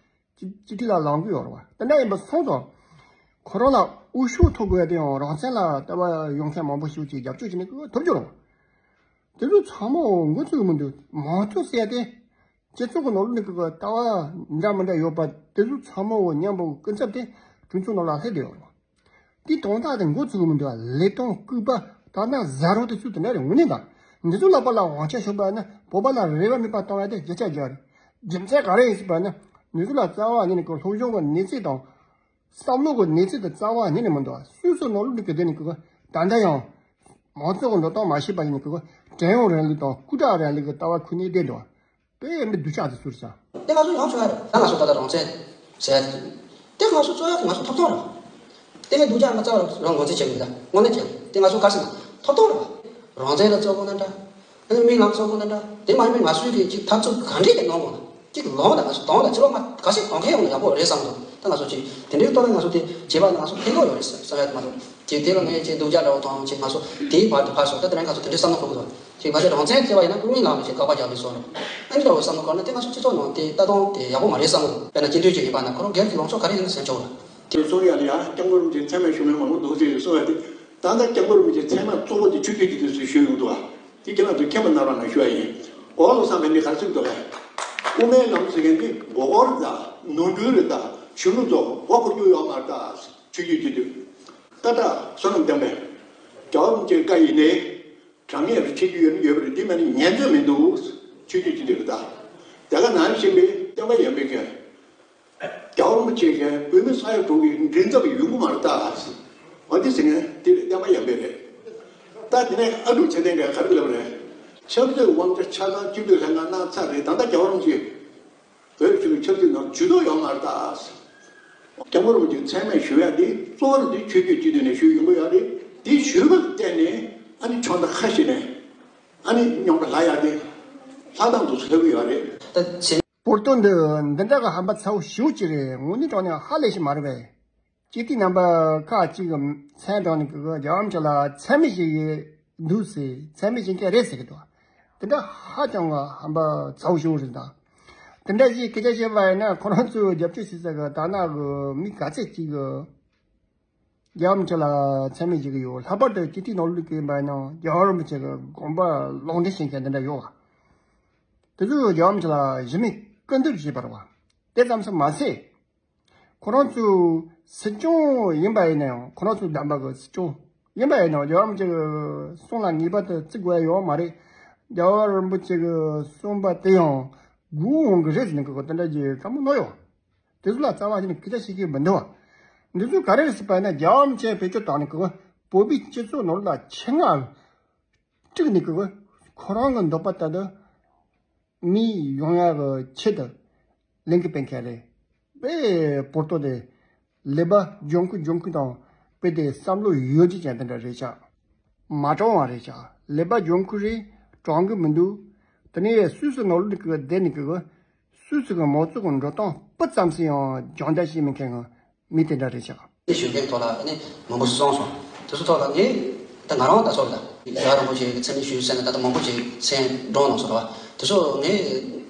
སྤྱི་སྤྱི་འཐུས་ལ་ལངས་གི་ཡོད་རེད་བ། དེ་འདྲ་ཡིན་པ་སོང་ཙང་ཁོ་རང་ལ་འོས་ཤོག་ཐོབ་དགོས་ཡ་དེ་ཡང་རང་བཙན་ལ་ལྟ་བ་ཡོད་མཁན་མང་པོ་ཞིག་གིས་རྒྱབ་སྐྱོར་བྱས་ནས་གི་གི་ཐོབ་རྒྱུ་རེད་བ། དེ་ཚོ་ཚང་མ་མགོ་ཚོས་མི་འདུག་མང་གཙོ་ཟེར་ཡ་དེ། སྤྱི་ཚོགས་ཀྱི་ནང་ལོགས་ནས་ཀྱི་ལྟ་བ་འདྲ་མི་འདྲ་ཡོད་པ་དེ་ཚོ་ཚང་མ་འོ་མཉམ་པོ་ཀུན་ཚབ་དེ་གྲོས་ཚོགས་ནང་ལ་སླེབས་བསྡད་ཡོད་རེད། དེའི་དོན་དག་དེ་མགོ་ཚོས་མི་འདུག་ལས་དོན་སྐུད་པ་ད་ན་ཟ་རོ་དེ་ཚོ་དེ་འདྲ་རེད། དངོས་གནས་ད་འདི་ཚོ་ལག་པ་ལ་དབང་ཆ་ཤོར་བ་ན་བོད་པ་ལ་རེ་བ་མེད་པ་བཏང་ཡ་དེ་རྒྱ་ཆ་རྒྱག་རེད། རྒྱུ་མཚན་ག་རེ་ཡིན་ཟེར་བ་ན་འདི་ཚོ་ལ་རྩ་བ་ཉིད་ནས་ཀྱི་སློབ་སྦྱོང་གི་གནས་ཚད་དང་། བསམ་བློ་གི་གནས་ཚད་དེ་རྩ་བ་ཉིད་ནས་མི་འདུག་སོ་སོའི་ནང་ལོགས་ནས་ཀྱི་དེ་ནས་ཀྱི་ད་ལྟ་ཡང་མང་གཙོ་གི་འགྲོ་སྟངས་མ་ཤེས་པ་ཡིན་ནས་ཀྱི་བྲན་གཡོག་རིང་ལུགས་དང་སྐུ་དྲག་རིང་ལུགས་ཀྱི་ལྟ་བ་ཁུར་ནས་བསྡད་འདུག་དཔེ་མི་སྡུག་ཅག་དེ་ཚོ་རེད་ཤག་དེ་ང་ཚོ་ཡོང་ཆོག་ཡ་རེད། ད་ང་ཚོ་ད་ལྟ་རང་བཙན་ཟེར་ཡ་དེ་ཚོ་དེ་ང་ཚོ་རྩོད་ཡ་དེ་ང་ཚོ་ཐོབ་ཐང་རེད། དེ་ནས་སྡུག་ཅག་ང་རྩ་བ་རང་ངོས་འཛིན་བྱེད་དགོས་ད་དངོས་གནས་བྱེད་དགོས། དེ་ང་ཚོ་ག་རེ་ཟེར་ན་ཐོབ་ཐང་རེད། རང་བཙན་ལ་རྩོད་དགོས་ན་འདྲ། ཨ་ནི་མི་ལམ་སོགས་ཀུན་ལ་འདྲ། དེ་མ་ཡིན་པའི་ང་ཚོའི་གི་ཅིག་འཐབ་རྩོད་ག་འདྲས་ཀྱི་ནང་ལོགས་ན་ཅིག་ལོང་དང་ང་ཚོ་གདོང་དང་ཕྱི་ལོགས་མ་ག་ཤེད་གདོང་ཁེལ་ཡོང་ན་ཡག་པོ་རེད་བསམ་འདུག་ད་ང་ཚོ་ཅིག་དེ་འདྲའི་ཐོག་ལ་ང་ཚོ་དེ་བྱས་པ་ན་ང་ཚོ་ཕན་ཐོགས་ཡོད་རེད་བསམ་ཡ་མ་གཏོགས་ཅིག་དེ་ལ་ངས་ཅིག་སྡུག་ཅག་འདྲ་བོ་དང་ཅིག་ང་ཚོ་དེའི་བར་དུ་ཕར་སོང་། ད་དེ་རིང་ང་ཚོ་དེ་འདྲའི་བསམ་བློ་འཁོར་གི་འདུག་ཅིག་ང་ཚོ་རང་བཙན་བརྩི་བ་ཡིན་ན་དབུ་མའི་ལམ་ལ་ཅིག་དགག་པ་རྒྱག་པའི་བཟོ་འདྲ་ཨ་ནི་འདྲ་བོ་བསམ་བློ་འཁོར་ན་དེ་ང་ཚོ་སྤྱི་ཚོགས་ནང་དེ་ལྟ་སྟངས་དེ་ཡག་པོ་མ་རེད་བསམ་གི་འདུག་དཔེར་ན་སྤྱི་འཐུས་ཅིག་ཡིན་པ་ན་ཁོ་རང་སྒེར་གྱི་ལངས་ཕྱོགས་ག་རེ་ཡིན་ཟེར་ཆོག་ལ། དེ་གསུང་ཡ་ལ་ཡང་སྐྱབས་མགོན་རིན་པོ་ཆེ་མཚན་སྨད་ཞུ་མཁན་མང་པོ་འདུག་ཟེར་གསུང་ཡ་དེ། ད་ལྟ་སྐྱབས་མགོན་རིན་པོ་ཆེ་མཚན་སྨད་གཙོ་བོ་དེ་ཆོས་བརྒྱུད་ཀྱི་དུས་སུ་ཞུས་ཡོང་འདུག་བ། དེ་ཁྱེད་རང་ཚོས་མཁྱེན་པ་གནང་རོགས་གནང་ཞུ་ཡ་ཡིན། འོ་ལོ་བསམ་པའི་མི་ག་རེ་ཟེར་འདུག་གས། དབུ་མའི་ལམ་ཟེར་མཁན་དེ་མགོ་སྐོར་རེད་ད། ནོར་འཁྲུལ་རེད་ད། གཞོན་ནུ་ཚོ་མགོ་འཁོར་རྒྱུ་ཡོད་མ་རེད་ད། ཆོས་བརྒྱུད་ཀྱི་དུས། ད་ལྟ་བསོད་ནམས་བསྟན་འཕེལ། རྒྱལ་བ་རིན་པོ་ཆེའི་བཀའ་ཡིན་ནའི། དྲང་ངེས་རུ་ཆེ་རྒྱུ་ཡོད་ན་ཡོད་པ་རེད། འདི་མ་ནི་ཉན་ཚོད་མི་འདུག་ཆོས་བརྒྱུད་ཀྱི་འདི་རེད་ད། དེ་ག་ནང་བཞིན་པའི་བསྟན་པ་ཡོད་མེད་ཀྱི། རྒྱལ་བ་རིན་པོ་ཆེ་གིས་བོད་མི་ས་ཡ་དྲུག་གི་མགྲིན་ཚབ་ཡོང་གི་མ་རེད་ད། འོ་འདི་ཟེར་མཁན་འདི་བསྟན་པ་ཡོད་མེད་རེད། ད་དེ་ནས་ཨ་ཀྲུག་ཚེ་བརྟན་གྱིས་ག་རེ་ལབ་རེད། ཆབ་སྲིད་དབང་ཆ་ཆ་ཚང་སྤྱི་འཐུས་ལྷན་ཁང་གནང་ཚར་རེད། ད་ལྟ་རྒྱལ་བ་རིན་པོ་ཆེ་བོད་ཀྱི་ཆབ་སྲིད་ནང་ཇུས་གཏོགས་ཡོད་མ་རེད་ད། རྒྱལ་བ་རིན་པོ་ཆེ་མཚན་སྨད་ཞུ་ཡ་དེ་གཙོ་བོར་འདི་ཆོས་བརྒྱུད་སྤྱི་འཐུས་ནས་ཞུས་ཡོང་གི་ཡོད་རེད། དེ་ཞུས་པར་བརྟེན་ནས་ཨ་ནི་ཕྱོགས་མཐའ་ཁ་ཤས་ནས་ཨ་ནི་རྙོག་དྲ་ལྷག་ཡ་དེ་ལྷག་སྟངས་དུ་སླེབས་ཀྱི་ཡོད་རེད། ད་ཚེ་པོར་ཏོ་འདི་འདི་འདྲ་གི་ཧམ་པ་ཚ་བོ་ཞེ་པོ་ཅིག་རེད། དངོས་གནས་དྲང་གནས་ཧ་ལས་ཤིག་མ་རེད་པས། སྤྱི་འཐུས་རྣམ་པ་ཁག་ཅིག་གི་མཚན་དྲངས་ནས་གི་རྒྱལ་བ་རིན་པོ་ཆེ་ལ་མཚན་སྨད་བྱེད་ཀྱི་འདུག་ཟེར། མཚན་སྨད་བྱེད་མཁན་རེད་ཟེར་གི་འདུག་དེ་འདྲ་ཧ་ཅང་གི་ཧམ་པ་ཚ་བོ་ཞེ་པོ་རེད་ད། དེ་འདྲ་ཞིག་སྐད་ཆ་བཤད་པ་ཡིན་ན་ཁོ་རང་ཚོས་རྒྱབ་སྐྱོར་བྱེད་ས་གི་ད་ནང་གི་མི་ག་ཚད་ཅིག་གི་རྒྱལ་བ་རིན་པོ་ཆེ་ལ་མཚན་སྨད་བྱེད་ཀྱི་ཡོད། ལྷག་པར་དུ་སྤྱི་འཐུས་ནང་ལོགས་ཀྱི་ཡིན་པ་ཡིན་ན་རྒྱལ་བ་རིན་པོ་ཆེ་གི་དགོངས་པ་ལུང་འདྲེན་བྱེད་མཁན་དེ་འདྲ་ཡོད་པ། དེ་ཚོས་རྒྱལ་བ་རིན་པོ་ཆེ་ལ་གཞི་མེད་སྐུར་འདེབས་བྱས་པ་རེད་པ། དེ་ཙམ་ཞིག་མ་ཟད། ཁོ་རང་ཚོའི་སྲིད་སྐྱོང་ཡིན་པ་ཡིན་ན་ཡང་། ཁོ་རང་ཚོའི་བདམས་པ་གི་སྲིད་སྐྱོང་ཡིན་པ་ཡིན་ན་ཡང་། རྒྱལ་བ་རིན་པོ་ཆེ་གི་གསུང་ལ་ངེས་པར་དུ་བརྩི་དགོས་ཡ་ཡོད་མ་རེད། རྒྱལ་བ་རིན་པོ་ཆེ་གི་གསུང་པ་དེ་ཡང་སྒུག་འོང་གི་རེད་ཟེར་ནས་གི་དེ་འདྲ་གི་བཀའ་མོལ་གནང་ཡོད། དེ་ཚོ་ལ་རྩ་བ་ཉིད་ནས་སྐད་ཆ་བཤད་ཀྱི་མི་འདུག་བ། འདི་ཚོ་ག་རེ་རེད་ཟེར་བ་ཡིན་ན། རྒྱལ་བ་རིན་པོ་ཆེ་བེད་སྤྱོད་བཏང་ནས་གི་བོད་པའི་སྤྱི་ཚོགས་ནང་ལ་ཆེད་མངགས་དཀྲུགས་ནས་གི་ཁོ་རང་གི་འདོད་པ་ལྟར་དུ་མི་ཡོང་ཡག་གི་ཆེད་དུ་ལས་འགུལ་སྤེལ་མཁན་རེད། དཔེ་པོར་ཏོ་དེ་ཀླད་པ་ལྗང་ཁུ་ལྗང་ཁུ་དང་དཔེ་དེ་བསམ་བློ་ཡོད་རྒྱུ་ཅན་དེ་འདྲ་རེད་ཤག་མ་དྲང་བ་རེད་ཤག་ཀླད་པ་ལྗང་ཁུ་རེད། དྲང་གི་མི་འདུག་དེ་ནས་སུད་སི་ནང་ལོགས་ཀྱི་བསྡད་ནས་ཀྱི་སུད་སི་གི་མང་གཙོ་གི་འགྲོ་སྟངས་སྤུ་ཙམ་ཞིག་ཡང་སྦྱང་བརྡར་བྱེད་མི་མཁན་གི་མི་དེ་འདྲ་རེད་ཤག་དེ་ཞུ་མཁན་ཐོག་ལ་ཨ་ནི་མང་པོ་ཞིག་གསུངས་སོང་། དེ་ཚོ་ཐོག་ལ་ངས་ད་ང་རང་ད་སོགས་ལ་རྒྱལ་བ་རིན་པོ་ཆེ་གི་མཚན་སྨད་ཞུས་ཟེར་ནས་ད་ལྟ་མང་པོ་ཞིག་མཚན་བགྲངས་གནང་སོང་ར་བ། དེ་ཚོ་ངས་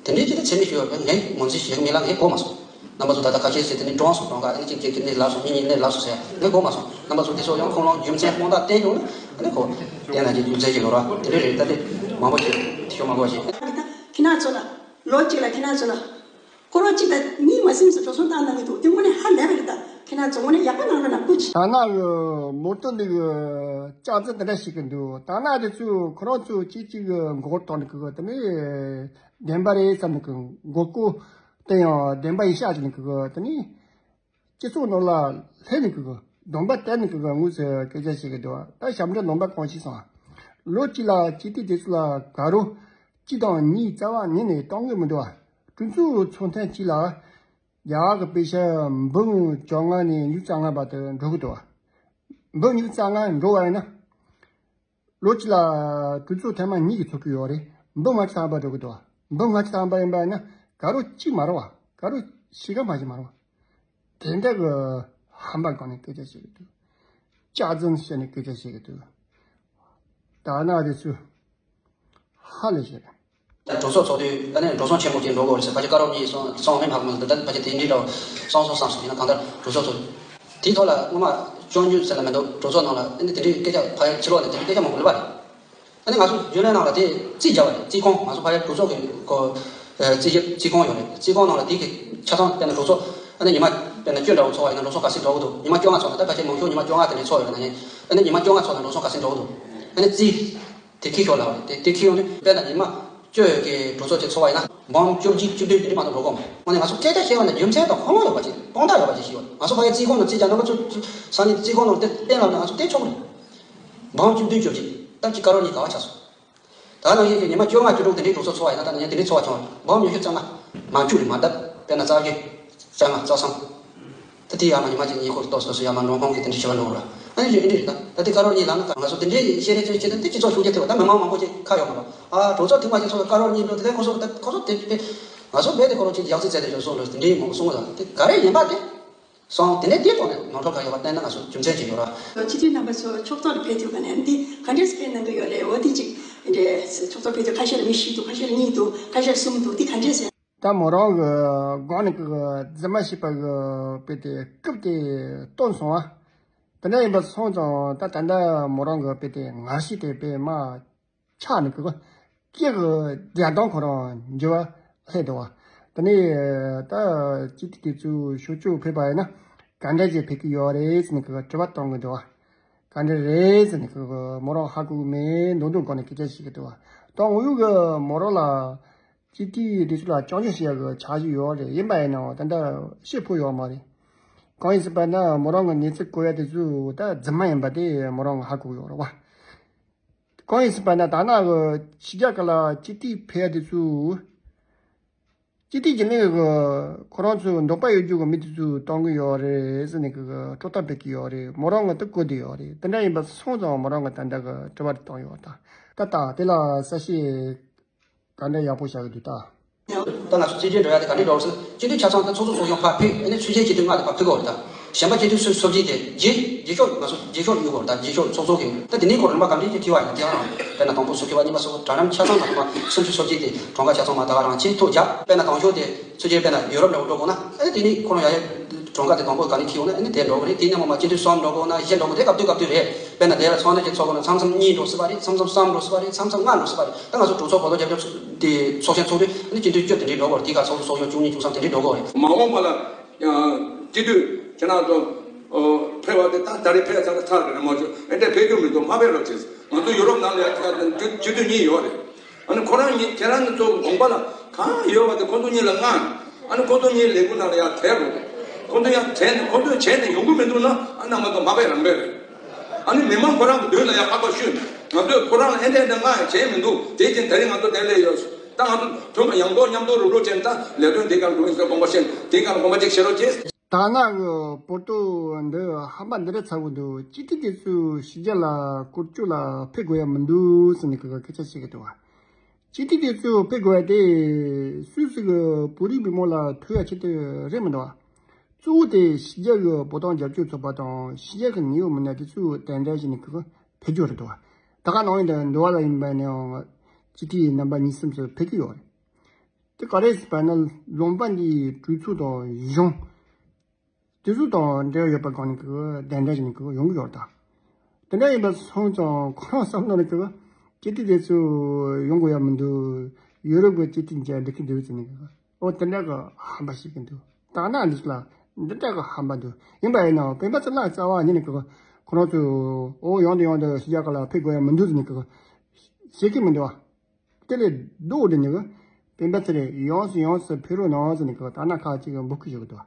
དེ་འདྲའི་ཅིག་ད་མཚན་སྨད་ཞུས་པ་ངས་ངོས་འཛིན་བྱེད་ཀྱི་མིན་ལ་ངས་གོ་མ་སོང་། རྣམ་པ་ཚོ་ད་ལྟ་ཁ་ཤས་ཟེར་དེ་ནས་བགྲངས་སོང་། བགྲངས་ཀ་ཨ་ནི་གཅིག་གཅིག་གི་གནས་ལབ་སོང་། གཉིས་གཉིས་གནས་ལབ་སོང་ཟེར་ཡ་ངས་གོ་མ་སོང་། རྣམ་པ་ཚོ་དེ་ཚོ་ཡང་ཁོང་རང་རྒྱུ་མཚན་སྤུས་དག་བསྟན་ཡོང་ན་ཨ་ནི་གོ་བསྟན་ན་ཅིག་རྒྱུ་མཚན་ཞིག་ཡོད་ར། དེ་འདྲ་རེད། ད་དེ་མང་པོ་ཞིག་ཤོད་མ་དགོས་ཤིག་ཁྱེད་རང་ཚོ་ལ་ལོ་གཅིག་ལ་ཁྱེད་རང་ཚོ་ལ། ཁོ་རང་གཅིག་དང་གཉིས་མ་ཟིན་ཙམ་འགྲོ་སོང་བཏང་གནང་གི་འདུག་དེ་དངོས་གནས་ཧ་ལས་པ་རེད། ད་ཁྱེད་རང་ཚོ་དངོས་གནས་ཡག་པོ་གནང་རོགས་གནང་། སྐུ་མཁྱེན། ད་ནང་གི་མོ་ཏོ་འདི་གི་ལྕགས་རྫུན་དེ་འདྲ་ཞིག་གི་འདུག་ད་ནང་དེ་ཚོས་ཁོ་རང་ཚོ་གཅིག་གཅིག་གི་མགོ་སྐོར་བཏང་གི་གི་དེ་ནས་བདེན་པ་རེད་བསམ་གི་མགོ་སྐོར་བཏང་ཡང་བདེན་པ་ཡིན་ཤག་ཅིག་ནི་གི་གི་དེ་ནས། སྤྱི་ཚོགས་ནང་ལ་སླེབས་ནས་ཀྱི་གདོང་པ་བསྟན་ནས་ཀྱི་དངོས་སུ་སྐད་ཆ་བཤད་ཀྱི་འདུག་ད་ཞབས་འདྲེན་ལུང་པ་གང་ཞིག་སོང་། ལོ་གཅིག་ལ་སྤྱི་འཐུས་དེ་ཚོ་ལ་དགའ་རོགས་གཅིག་དང་གཉིས་རྩ་བ་ཉིད་ནས་གཏོང་གི་མི་འདུག་གྲོས་ཚོགས་ཚོགས་ཐེངས་གཅིག་ལ་རྒྱ་གར་གྱི་པེ་ས་འབུམ་བཅོ་ལྔ་ནས་ཉི་ཤུ་རྩ་ལྔ་བར་དུ་འགྲོ་གི་འདུག་འབུམ་ཉི་ཤུ་རྩ་ལྔ་འགྲོ་བ་ཡིན་ན། ལོ་གཅིག་ལ་གྲོས་ཚོགས་ཐེངས་མ་གཉིས་ཀྱི་ཚོགས་ཀྱི་ཡོད་རེད། འབུམ་ལྔ་བཅུ་ཐམ་པ་འགྲོ་གི་འདུག་འབུམ་ལྔ་བཅུ་ཐམ་པ་ཡིན་པ་ཡིན་ན་དགའ་རོགས་གཅིག་མ་རེད་བ། དགའ་རོགས་ཕྱེད་ཀ་མ་ཞིག་མ་རེད་བ། དེ་འདྲ་གི་ཧམ་པ་སྒང་ནས་སྐད་ཆ་བཤད་གི་འདུག་ལྕགས་རྫུན་བཤད་ནས་སྐད་ཆ་བཤད་གི་འདུག་ད་ནང་དེ་ཚོ་ཧ་ལས་བཤད། གྲོས་ཚོགས་ཚོགས་དུས་ད་ནས་འགྲོ་སོང་ཆེན་པོ་ཅིག་འགྲོ་དགོས་རེད་ཟེར། ཕལ་ཆེར་བཀའ་རོགས་གཉིས་སོང་སོང་མེད་ཕག་མ་ཟེར། ད་ཕལ་ཆེར་དེ་འདྲའི་འདྲ་བ་སོང་སོང་བསམ་སོང་། ཡིན་ན་གང་ལྟར་གྲོས་ཚོགས་ཚོགས་དེའི་ཐོག་ལ་སྔོན་མ་སྐྱོན་བརྗོད་ཟེར་ན་མི་འདུག་གྲོས་ཚོགས་ནང་ལ་ཨ་ནི་དེ་འདྲའི་སྐད་ཆ་ཕལ་ཆེར་ཕྱི་ལོགས་ནས་དེ་འདྲའི་སྐད་ཆ་མང་པོ་སླེབས་པ་རེད། ཨ་ནི་ང་ཚོ་རྒྱུན་ལས་ནང་ལ་དེ་རྩིས་བརྒྱབ་པ་རེད། རྩིས་ཁང་ང་ཚོ་ཕལ་ཆེར་གྲོས་ཚོགས་ཀྱི་ཁོ་རྩིས་ཞིབ་རྩིས་ཁང་ཡོད་རེད། རྩིས་ཁང་ནང་ལ་དེ་གི་ཆ་ཚང་དཔེར་ན་གྲོས་ཚོགས་ཨ་ནི་ཉི་མ་དཔེར་ན་བཅུ་འདྲ་བོ་ཚོགས་པ་ཡིན་ན་འགྲོ་སོང་ག་ཚོད་འགྲོ་གི་འདུག་ཉི་མ་བཅོ་ལྔ་ཚོགས་ན་ད་ཕལ་ཆེར་མང་ཤོས་ཉི་མ་བཅོ་ལྔ་དེ་འདྲའི་ཚོགས་ཡོད་རེད། ད་ནི་ཨ་ནི་ཉི་མ་བཅོ་ལྔ་ཚོགས་ན་འགྲོ་སོང་ག་ཚོད་འགྲོ་གི་འདུག་ཨ་ནི་རྩིས། དེ་ཁྱི་ཤོར་ལ་བ་རེད། དེ་དེ་ཁྱི་ཡོང་དུས་དཔེར་ན་ཉི་མ་བཅུ་ཡོད་ཀྱི་གྲོས་ཚོགས་ཅིག་ཚོགས་པ་ཡིན་ན་འབུམ་བཅུ་གཅིག་བཅུ་བདུན་དེ་འདྲ་མ་གཏོགས་འགྲོ་གི་མ་རེད། དངོས་གནས་ང་ཚོ་སྐད་ཆ་བཤད་པ་ནི་རྒྱུ་མཚན་དང་ཁུངས་ལུང་ཡོད་པ་ཅིག་སྟོང་ཐག་ཡོད་པ་ཅིག་ཤེས་དགོས། ང་ཚོ་ཕ་གིའི་རྩིས་ཁོངས་ནང་རྩིས་རྒྱག་ན་ང་ཚོ་ས་གནས་རྩིས་ཁོངས་ནང་དེ་གཏན་ལ་ཕབ་ན་ང་ཚོ་དེ་ཆོག་གི་རེད། འབུམ་བཅུ་བདུན་བཅུ་གཅིག་སྟབས་ཀྱིས་བཀའ་རོགས་གཉིས་ག་བ་ཆགས་སོང་། ད་ནང་བཞིན་གྱི་ཉི་མ་བཅོ་ལྔ་བཅུ་དྲུག་དེ་འདྲའི་གྲོས་ཚོགས་ཚོགས་པ་ཡིན་ན་ད་ནང་བཞིན་དེ་འདྲའི་ཚོགས་པ་བྱུང་བ་འབུམ་ཉི་ཤུ་རྩ་ལྔ་མང་བཅུ་རེད། མ་བཏབ་དཔེར་ན་རྩ་བརྒྱད་རྩ་ལྔ་རྩ་གསུམ། ད་དེ་ཡར་མར་ཉི་མ་གཅིག་གཉིས་ཁོ་ཏོག་སོ་སོ་ཡར་མར་འགྲོ་ཁོང་གིས་དེ་འདྲ་བྱེད་པ་འགྲོ་ར། ཨ་ནི་ཅིག་ཨེ་འདྲ་རེད། ད་ད་དེ་བཀའ་རོགས་གཉིས་ལངས་ན་ད་ང་ཚོ་དེ་འདྲའི་བཤད་རེས་བྱེད་བྱེད་ན་དེ་སྤྱི་ཚོགས་ཤུགས་རྒྱག་ཐེབས་པ་ད་མི་མང་མང་པོ་ཅིག་ཁ་ཡོད་མ་རེད། ཨ་གྲོས་ཚོགས་ཐེངས་མ་གཅིག་ཚོགས་པའི་བཀའ་རོགས་གཉིས་འགྲོ་དེ་ཁོ་ཚོ་ད་ཁོ་ཚོ་དེ་དེ་ང་ཚོ་རྦད་དེ་ཁོ་རང་ཅིག་ཡག་རྩིས་རྩེ་དེ་ཞོར་སོང་འགྲོ་དེ་འདྲའི་མང་པོ་གསུང་གི་ད་དེ་ག་རེ་ཡིན་པ་དེ་སོང་དེ་ནས་དེ་ཐོག་ནས་ནོར་འཁྲུལ་ག་ཡོད་པ་བསྟན་ན་ང་ཚོ་རྒྱུ་མཚན་ཅིག་ཡོད་ར། སྤྱི་འཐུས་རྣམ་པ་ཚོ་ཕྱོགས་གཏོགས་ལ་ཕེབས་དུས་ག་ནས་འདི་ག་འདྲས་སེ་ཕེབས་གནང་གི་ཡོད་རེད། འོ་དེ་ཅིག་འདྲས་ཕྱོགས་གཏོགས་ཕེབས་དུས་ཁ་ཤས་ལ་མི་བཞི་འདུག་ཁ་ཤས་ལ་གཉིས་འདུག་ཁ་ཤས་ལ་གསུམ་འདུག་དེ་ག་འདྲས་སེ། ད་མོ་རང་གི་སྒང་ནས་གི་རྫུན་མ་བཤད་པ་གི་དཔེ་དེ་རྐུབ་དེ་བཏོན་སོང་བ། དེ་འདྲ་ཡིན་པ་སོང་ཙང་ད་ད་ལྟ་མོ་རང་གི་དཔེ་དེ་ངར་ཤིག་དེ་དཔེ་མ་ཆག་ནས་གི་སྐྱེ་གི་རྒྱ་སྟོང་ཁོ་རང་འགྱུར་བ་སླེབས་འདུག་བ། དེ་ནས་ད་སྤྱི་འཐུས་དེ་ཚོ་ཞུ་སྤྱོད་ཕེབས་པ་ཡིན་ན་ག་འདྲ་ཅིག་ཕེབས་ཀྱི་ཡོད་རེད་ཟེར་ནས་གི་དྲི་བ་གཏོང་གི་འདུག་བ། ག་འདྲ་རེད་ཟེར་ནས་གི་མོ་རང་ཧ་གོ་གི་མེད་མདོག་མདོག་སྒང་ནས་སྐད་ཆ་བཤད་ཀྱི་འདུག་བ། ད་དངོས་ཡོད་གི་མོ་རང་ལ། སྤྱི་འཐུས་དེ་ཚོ་ལ་སྐྱོན་བརྗོད་བྱེད་ཡག་གི་འཆར་གཞི་ཡོད་རེད། ཡིན་པ་ཡིན་ནའང་ད་ལྟ་བཤད་ཕོད་ཡོད་མ་རེད། གང་ཡིན་ཟེར་བ་ན་མོ་རང་གི་གནས་ཚུལ་གོ་ཡ་དེ་ཚོ་ད་རྫུན་མ་ཡིན་པ་དེ་མོ་རང་གི་ཧ་གོ་ཡོད་རེད་བ། གང་ཡིན་ཟེར་བ་ན་ད་ནང་གི་ཕྱི་རྒྱལ་ཁག་ལ་སྤྱི་འཐུས་ཕེབས་ཡ་དེ་ཚོ། སྤྱི་འཐུས་ཀྱི་གླིང་གི་ཁོ་རང་ཚོའི་འདོད་པ་ཡོད་རྒྱུ་གི་མི་དེ་ཚོས་གཏོང་གི་ཡོད་རེད་ཟེར་ནས་གི་སྤྲོ་ཐག་སྤེལ་གི་ཡོད་རེད། མོ་རང་གི་དེ་གོ་བསྡད་ཡོད་རེད། དེ་འདྲ་ཡིན་པ་སོང་ཙང་མོ་རང་གི་ད་འདྲ་གི་དྲི་བ་དེ་བཏང་ཡོད་ད། ད་ད་དེ་ལ་གསལ་བཤད་ག་འདྲ་ཡག་པོ་བྱ་གི་འདུག་ད། ད་ང་ཚོ་སྤྱི་འཐུས་འགྲོ་ཡ་དེ་ག་འདྲས་འགྲོ་ཟེར། སྤྱི་འཐུས་ཆ་ཚང་ད་ཚོགས་གཙོ་ཚོགས་ཆུང་ཕར་ཕུད། ཨ་ནི་ཚོད་ཆེན་སྤྱི་འཐུས་ལྔ་དེ་ཕར་ཕུད་དགོས་རེད་ད། གཞན་པ་སྤྱི་འཐུས་སུ་སུ་བརྗེ་དེ་རྗེས་རྗེས་ཕྱོགས་ང་ཚོ་རྗེས་ཕྱོགས་ཡོད་དགོས་རེད་ད། རྗེས་ཕྱོགས་ཚོགས་གཙོ་གི་ད་དེ་ནས་ཁོ་རང་པ་ག་འདྲས་ཀྱི་ཐི་བ་ཡིན་དེ་རང་དཔེར་ན་དང་པོ་སུ་ཁེ་བ་གཉིས་པ་སོགས་གྲལ་རིམ་ཆ་ཚང་མ་དང་པོ་སུ་འཐུས་སུ་བརྗེ་དེ་གྲངས་ཀ་ཆ་ཚང་མ་ད་ག་རང་ཆེད་ཐོག་རྒྱག་དཔེར་ན་དང་ཤོག་དེ་ཚོད་ཆེན་དཔེར་ན་ཡུ་རོབ་ལ་འགྲོ་དགོས་ན། ཨ་ནི་དེ་ནས་ཁོ་རང་ཡ་ཡ་གྲངས་ཀ་དེ་དང་པོ་ག་ནས་ཁྱེར་ཡོང་ན། ཨ་ནི་དེ་འགྲོ་དགོས་རེད། དེ་ནས་མ་མ་སྤྱི་འཐུས་གསུམ་འགྲོ་དགོས་ན་བཞི་འགྲོ་དགོས། དེ་སྐབས་དུས་སྐབས་དུས་རེད། དཔེར་ན་དེ་ལ་ཚོགས་འདུ་ཅིག་ཚོགས་དགོས་ན་མཚམས་མཚམས་གཉིས་འགྲོ་སྲིད་པ་རེད། མཚམས་མཚམས་གསུམ་འགྲོ་སྲིད་པ་རེད། མཚམས་མཚམས་ལྔ་འགྲོ་སྲིད་པ་རེད། ད་ང་ཚོ་གྲོས་ཚོགས་གོ་ལྡོག་རྒྱབ་སྐྱོར་དེ་ཚོགས་ཆེན་ཚོགས་དུས་ཨ་ནི་སྤྱི་འཐུས་བཅུ་དེ་འདྲས་འགྲོ་དགོས་རེད། དེའི་སྐབས་ཚོགས་གཙོ་ཚོགས་གཞོན་བཅུ་གཉིས་བཅུ་གསུམ་དེ་འདྲས་འགྲོ་དགོས་རེད། མ་འོངས་པ་ལ་ཡང་སྤྱི་འཐུས་ཁྱེད་རང་ཚོ་ཕེབས་པ་དེ་ད་ད་རེས་ཕེབས་ཚར་ཚར་གི་རེད། མ་བྱུང་ཨེ་འདྲས་ཕེབས་རྒྱུ་མི་འདུག་མ་ཕེབས་རོགས་བྱེད། ང་ཚོ་ཡུ་རོབ་ནང་ལ་ཡང་སྤྱི་འཐུས་གཉིས་ཡོད་རེད། ཨ་ནི་ཁོ་རང་གཉིས་ཁྱེད་རང་ཚོ་དགོངས་པ་ལ་གང་ཡོད་པ་དེ་ཁོ་ཚོ་གཉིས་ལ་མངགས། ཨ་ནི་ཁོ་ཚོ་གཉིས་ལས་འགུལ་ནང་ལ་ཡར་བྲལ་རོགས། ཁོ་ཚོ་ཡར་བྲལ་ནས་ཁོ་ཚོས་བྱས་ནས་ཡོང་གི་མི་འདུག་ན། ཨ་ནི་ང་ཚོ་མ་ཕེབས་རང་ཕེབས་རེད། ཨ་ནི་མི་མང་ཁོ་རང་གི་མདུན་ལ་ཡར་ཕར་ཕར་ཞུས། ང་ཚོས་ཁོ་རང་ལ་ཨེ་འདྲས་འདྲས་མངགས་ཡང་བྱས་མི་འདུག་དེ་བཞིན་ད་རིང་ང་ཚོ་དེ་ལས་ཡོད། ད་ང་ཚོ་དོན་ཡང་སྒོ་མཉམ་དུ་རུབ་རུབ་བྱས་ནས་ད་ལས་དོན་དེ་ག་ལ་འགྲོ་ཡིན་ཟེར་དགོངས་པ་བཞེས། དེ་ག་ལ་དགོངས་པ་གཅིག་བཞེས་རོགས་གྱིས། ད་ནང་གི་པོར་ཏོ་འདི་ཧམ་པ་འདི་འདྲ་ཚ་བོ་འདུག་སྤྱི་འཐུས་དེ་ཚོས་ཕྱི་རྒྱལ་ལ་སྐོར་སྐྱོད་ལ་ཕེབས་དགོས་ཡ་མི་འདུག་ཟེར་ནས་གི་སྐད་ཆ་བཤད་གི་འདུག་བ། སྤྱི་འཐུས་དེ་ཚོས་ཕེབས་དགོས་ཡ་དེ་སུད་སི་གི་བོད་རིགས་མི་མང་ལ་ཐུག་ཡ་ཆེད་དུ་རེད་མི་འདུག་བ། གཙོ་བོ་དེ་ཕྱི་རྒྱལ་གི་བོད་དོན་རྒྱབ་སྐྱོར་ཚོགས་པ་དང་ཕྱི་རྒྱལ་གི་ནིའུ་ཡོག་མི་སྣ་དེ་ཚོས་གདན་འདྲེན་བྱས་ནས་གི་ཕེབས་རྒྱུ་རེད་འདུག་བ། ད་ག་ནང་བཞིན་དུ་འདུལ་བ་ལགས་ཡིན་པ་ནའང་སྤྱི་འཐུས་རྣམ་པ་གཉིས་གསུམ་ཚོ་ཕེབས་ཀྱི་ཡོད་རེད། དེ་ག་རེ་ཟེར་བ་ན་ལུང་པ་འདིའི་གྲོས་ཚོགས་དང་གཞུང་། དེ་ཚོ་དང་འབྲེལ་བ་ཡོད་པ་གང་ནས་ཀྱི་གདན་འདྲེན་བྱས་ནས་ཀྱི་ཡོང་གི་ཡོད་ད། དེ་འདྲ་ཡིན་པ་སོང་ཙང་ཁོ་རང་བསམ་བློ་ནས་ཀྱི་སྤྱི་འཐུས་དེ་ཚོ་ཡོང་དགོས་ཡ་མི་འདུག་ཡུ་རོབ་ཀྱི་སྤྱི་འཐུས་མཇལ་འགྲིག་གི་འདུག་ཟེར་ནས་ཀྱི་ཨོ་དེ་འདྲ་གི་ཧམ་པ་ཞིག་གི་འདུག་ད་ནང་འདི་ལ་འདི་འདྲ་གི་ཧམ་པ་འདུག་ཡིན་པ་ཡིན་ནའང་སྤེན་པ་ཚེ་རིང་རྩ་བ་ཉིད་ནས་ཀྱི་ཁོ་རང་ཚོ་ཨོ་ཡོང་དུ་ཡོང་དུ་ཕྱི་རྒྱལ་ཁག་ལ་ཕེབས་དགོས་ཡ་མི་འདུག་ཟེར་ནས་ཀྱི་བཤད་ཀྱི་མི་འདུག་བ། དེ་ལས་སྡུག་འདི་ནི་སྤེན་པ་ཚེ་རིང་ཡོངས་སུ་ཡོངས་སུ་ཕེབས་རོགས་གནང་ཟེར་ནས་ཀྱི་ད་ནང་ཁག་ཅིག་འབོད་སྐུལ་ཞུ་གི་འདུག་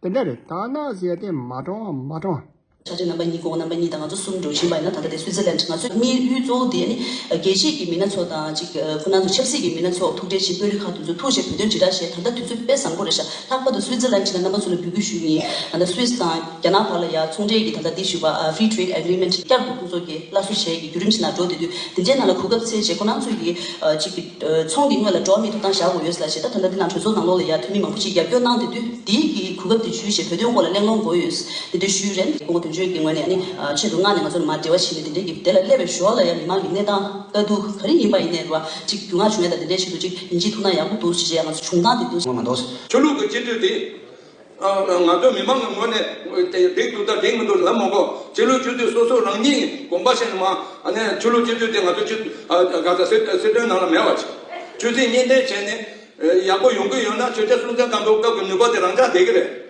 དེ་འདྲ་རེད། ད་ནང་ཟེར་ཡ་དེ་མ་གྲོངས་མ་གྲོངས། ཆ་ཆེ་རྣམ་པ་གཉིས་ཀོ་རྣམ་པ་གཉིས་དང་ང་ཚོ་གསུམ་འགྲོ་བཞིན་པ་ཡིན་ན། ད་ལྟ་དེ་སུའི་ཙི་ལན་ང་ཚོ་དམིགས་ཡུལ་གཙོ་བོ་དེ་ནི་དགེ་བཤེས་ཀྱི་མི་སྣ་ཚོ་དང་ཅིག་ཁོ་རང་ཚོ་ཆབ་སྲིད་ཀྱི་མི་སྣ་ཚོ་ཐུག་འཕྲད་བྱེད། དཔོན་རིགས་ཁག་དེ་ཚོ་ཐུག་བྱས་བོད་དོན་དྲིལ་བསྒྲགས་བྱས། ད་ལྟ་དུས་ཚོད་དཔེ་བཟང་པོ་རེད་ཤག་ལྷག་པར་དུ་སུའི་ཙི་ལན་ཕྱིན་ན་རྣམ་པ་ཚོ་ལ་འབོད་སྐུལ་ཞུ་གི་ཡིན། ད་ལྟ་སུའི་ཙི་དང་རྒྱ་ནག་བར་ལ་ཡ་ཚོང་འབྲེལ་གྱི་ད་ལྟ་དེ་ཞུ་བ་Free Trade Agreement བསྐྱར་དུ་ཁོང་ཚོ་གི་སླར་གསོ་བྱས་ཀྱི་བརྒྱུད་རིམ་ཞིག་ནང་འགྲོ་བསྡད་དུས། དེ་འདྲའི་ནང་ལ་གོ་སྐབས་བཙལ་བྱས་ཁོ་རང་ཚོ་གི་ཅིག་གི་ཚོང་གི་སྔོན་ལ་འགྲོ་བ་མིའི་ཐོབ་ཐང་བཞག་དགོས་ཡོད་ལ་བྱས། ད་ད་ལྟ་འདི་ནང་གྲོས་ཚོགས་ནང་ལོགས་ལ་ཡ་འཐུས་མི་མང་པོ་ཞིག་རྒྱབ་སྐྱོར་གནང་བསྡད་དུས། དེའི་གི་གོ་སྐབས་དེ་འཇུས་བྱས་བོད་དོན་སྐོར་ལ་གླེང་སློང་དགོས་ཡོད། དེ་འདྲ་ཞུས་རན། སྐུ་ངོ་དོན་གཅོད་ཀྱི་ངོས་ནས་ཨ་ནི་ཆེད་དུ་མངགས་ནས་ང་ཚོ་ལ་མར་འབྲེལ་བ་བྱས་ནས་དེ་འདྲའི་གི་དེ་ལ་སླེབས་པའི་ཞོར་ལ་ཡ་མི་མང་གི་གནས་སྟངས་དཀའ་སྡུག་ག་རེ་ཡིན་པ་ཡིན་ནའི་རེད་བ། ཅིག་རྒྱུས་མངའ་བྱུང་ཡ་དང་དེ་འདྲའི་ཆེད་དུ་ཅིག་ཡིན་གཅིག་ཐུགས་སྣང་ཡག་པོ་འདུག་ཞེས་བྱས་ཡ་ང་ཚོ་བྱུང་སྟངས་དེ་འདུག་ང་མ་འདུག་ཆོས་ལུགས་ཀྱི་སྤྱི་འཐུས་དེ། ང་ཚོ་མི་མང་གི་ངོས་ནས་འགྲིག་འདུག་དང་འགྲིག་མི་འདུག་ལབ་མ་དགོས། ཆོས་ལུགས་སྤྱི་འཐུས་སོ་སོ་རང་ཉིད་དགོངས་པ་བཞེས་ནས་མ། ཨ་ནི་ཆོས་ལུགས་སྤྱི་འཐུས་དེ་ང་ཚོ་ཆོས་ག་ས་སྲིད་སྲིད་དོན་ནང་ལ་མེད་པ་བྱས། ཆོས་སྲིད་གཉིས་ལྡན་བྱས་ནས་ཡག་པོ་ཡོང་གི་ཡོད་ན་ཆོས་རྒྱལ་སྲོང་བཙན་སྒམ་པོའི་སྐབས་ཀྱི་ནུས་པ་དེ་རང་འཇགས་བསྡད་ཀྱི་རེད།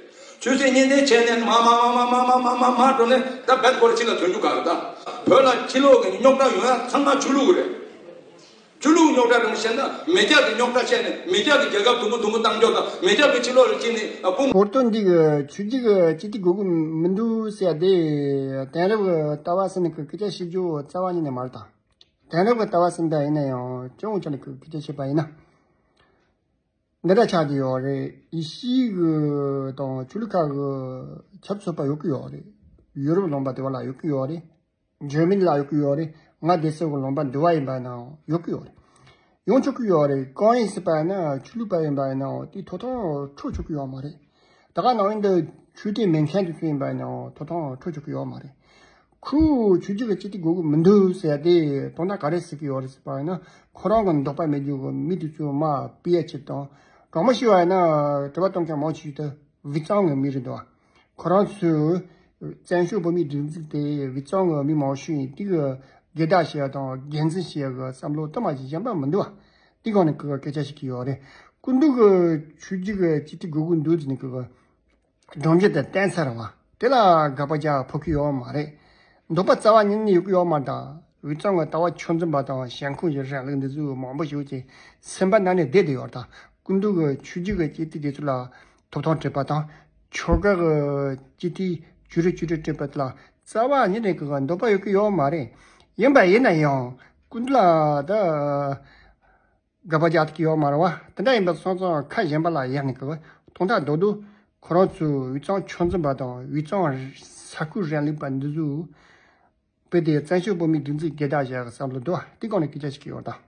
ཆོས་སྲིད་གཉིས་ལྡན་བྱས་ནས་མ་མ་མ་འགྲོ་ནས་ད་བེད་ཁོ་ར་ཕྱི་ལ་ཐོན་རྒྱུ་ག་རེད་ད། བོད་ལ་ཕྱི་ལོགས་ཀྱི་རྙོག་དྲ་ཡོང་ཡ་ཚང་མ་ཆོས་ལུགས་རེད། ཆོས་ལུགས་རྙོག་དྲ་རང་བཤད་ན་མི་སྐྱ་གི་རྙོག་དྲ་བཤད་ནས་མི་སྐྱ་གི་རྒྱལ་ཁབ་དུམ་བུ་དུམ་བུ་བཏང་རྒྱུ་དང་མི་སྐྱ་གི་ཕྱི་ལོགས་ལ་ཕྱིན་ནས་དཔུང་། གོ་སྟོན་འདི་གི་ཆོས་བརྒྱུད་ཀྱི་སྤྱི་འཐུས་དགོས་ཀྱི་མི་འདུག་ཟེར་ཡ་དེ་དེང་རབས་ཀྱི་ལྟ་བ་ཟེར་ནས་ཀྱི་སྐད་ཆ་བཤད་རྒྱུ་རྩ་བ་ཉིད་ནས་མ་རེད་ད། དེང་རབས་ཀྱི་ལྟ་བ་ཟེར་འདྲ་ཡིན་ན་ཡང་སྤྱི་ཡོངས་ཆ་ནས་ཀྱི་སྐད་ཆ་བཤད་པ་ཡིན་ན། འདི་འདྲ་ཆགས་བསྡད་ཡོད་རེད། ཨེ་ཤི་ཡའི་གི་དང་ཆོས་ལུགས་ཁག་གི་ཁྱབ་ཚུད་པ་ཡོད་ཀྱི་ཡོད་རེད། ཡུ་རོབ་ལུང་པ་དེ་བ་ལ་ཡོད་ཀྱི་ཡོད་རེད། འཇར་མ་ནི་ལ་ཡོད་ཀྱི་ཡོད་རེད། ང་བསྡད་སའི་ལུང་པ་འདི་བ་ཡིན་པ་ན་ཡོད་ཀྱི་ཡོད་རེད། ཡོང་ཆོག་གི་ཡོད་རེད། གང་ཡིན་ཟེར་བ་ཡིན་ན་ཆོས་ལུགས་པ་ཡིན་པ་ཡིན་ན་དེ་ཐོབ་ཐང་འཕྲོག་ཆོག་གི་ཡོད་མ་རེད། ད་ག་ནང་བཞིན་དུ་ཆོས་དད་མེད་མཁན་དེ་ཚོ་ཡིན་པ་ཡིན་ན་ཐོབ་ཐང་འཕྲོག་ཆོག་གི་ཡོད་མ་རེད། ཁོས་ཆོས་བརྒྱུད་ཀྱི་སྤྱི་འཐུས་དགོས་ཀྱི་མི་འདུག་ཟེར་ཡ་དེ་དོན་དག་ག་རེ་ཟེར་གྱི་ཡོད་རེད་ཟེར་བ་ཡིན་ན། ཁོ་རང་གི་འདོད་པ་མེད་རྒྱུ་གི་མི་དེ་ཚོ་མར་ཕུད་ཡ་ཆེད་དང་། དྲང་མོ་བཤད་པ་ཡིན་ན་དྲི་བ་གཏོང་མཁན་མང་ཆེ་ཤོས་དེ་དབུས་གཙང་གི་མི་རེད་འདུག་ཁོ་རང་ཚོས་བཙན་བྱོལ་བོད་མིའི་སྒྲིག་འཛུགས་དེ་དབུས་གཙང་གི་མི་མང་ཤོས་ཡིན་དེ་གི་སྒེར་བདག་བྱེད་ཡ་དང་སྒེར་འཛིན་བྱེད་ཡ་གི་བསམ་བློ་དུ་མ་ཞིག་གཞན་པ་མི་འདུག་དེ་སྒང་ནས་ཀྱི་སྐད་ཆ་བཤད་ཀྱི་ཡོད་རེད། སྐུ་མདུན་གྱི་ཆོས་བརྒྱུད་ཀྱི་སྤྱི་འཐུས་དགོས་ཀྱི་འདུག་ཟེར་ནས་ཀྱི་སྒྲོམ་གཞི་དེ་བསྟན་ཚར་བ། དེ་ལ་དགག་པ་རྒྱག་ཕོད་ཀྱི་ཡོད་མ་རེད། འདོད་པ་རྩ་བ་ཉིད་ནས་ཡོད་ཀྱི་ཡོད་མ་རེད་ད། དབུས་གཙང་གི་ལྟ་བ་ཆོས་འཛིན་པ་དང་ཞེན་ཁོག་གི་རིང་ལུགས་འདི་ཚོ་མང་པོ་ཞིག་ཅིག་སེམས་པ་ནང་ནས་བསྡད་དེ་ཡོད་རེད་ད། སྐུ་མདུན་གྱི་ཆོས་བརྒྱུད་ཀྱི་སྤྱི་འཐུས་དེ་ཚོ་ལ་ཐོབ་ཐང་སྤྲད་པ་དང་། ཆོལ་ཁ་གི་སྤྱི་འཐུས་བཅུ་དྲུག་བཅུ་དྲུག་སྤྲད་པ་དེ་ལ་རྩ་བ་ཉིད་ནས་ཀྱི་འདོད་པ་ཡོད་ཀྱི་ཡོད་མ་རེད། ཡིན་པ་ཡིན་ན་ཡང་། སྐུ་མདུན་ལ་ད་དགག་པ་རྒྱག་ཐུབ་ཀྱི་ཡོད་མ་རེད་བ། དེ་འདྲ་ཡིན་པ་སོང་ཙང་ཁ་གཞན་པ་ལ་ཡར་ནས་གི་དོན་དག་རྡོག་རྡོག་ཁོ་རང་ཚོའི་དབུས་གཙང་ཆོས་འཛིན་པ་དང་དབུས་གཙང་ས་ཁུལ་རིང་ལུགས་པ་འདི་ཚོས་བོད་དེ་བཙན་བྱོལ་བོད་མིའི་སྒྲིག་འཛུགས་སྒེར་བདག་བྱ་གི་བསམ་བློ་འདུག་བ། དེ་སྒང་ནས་སྐད་ཆ་བཤད་ཀྱི་ཡོད་ད།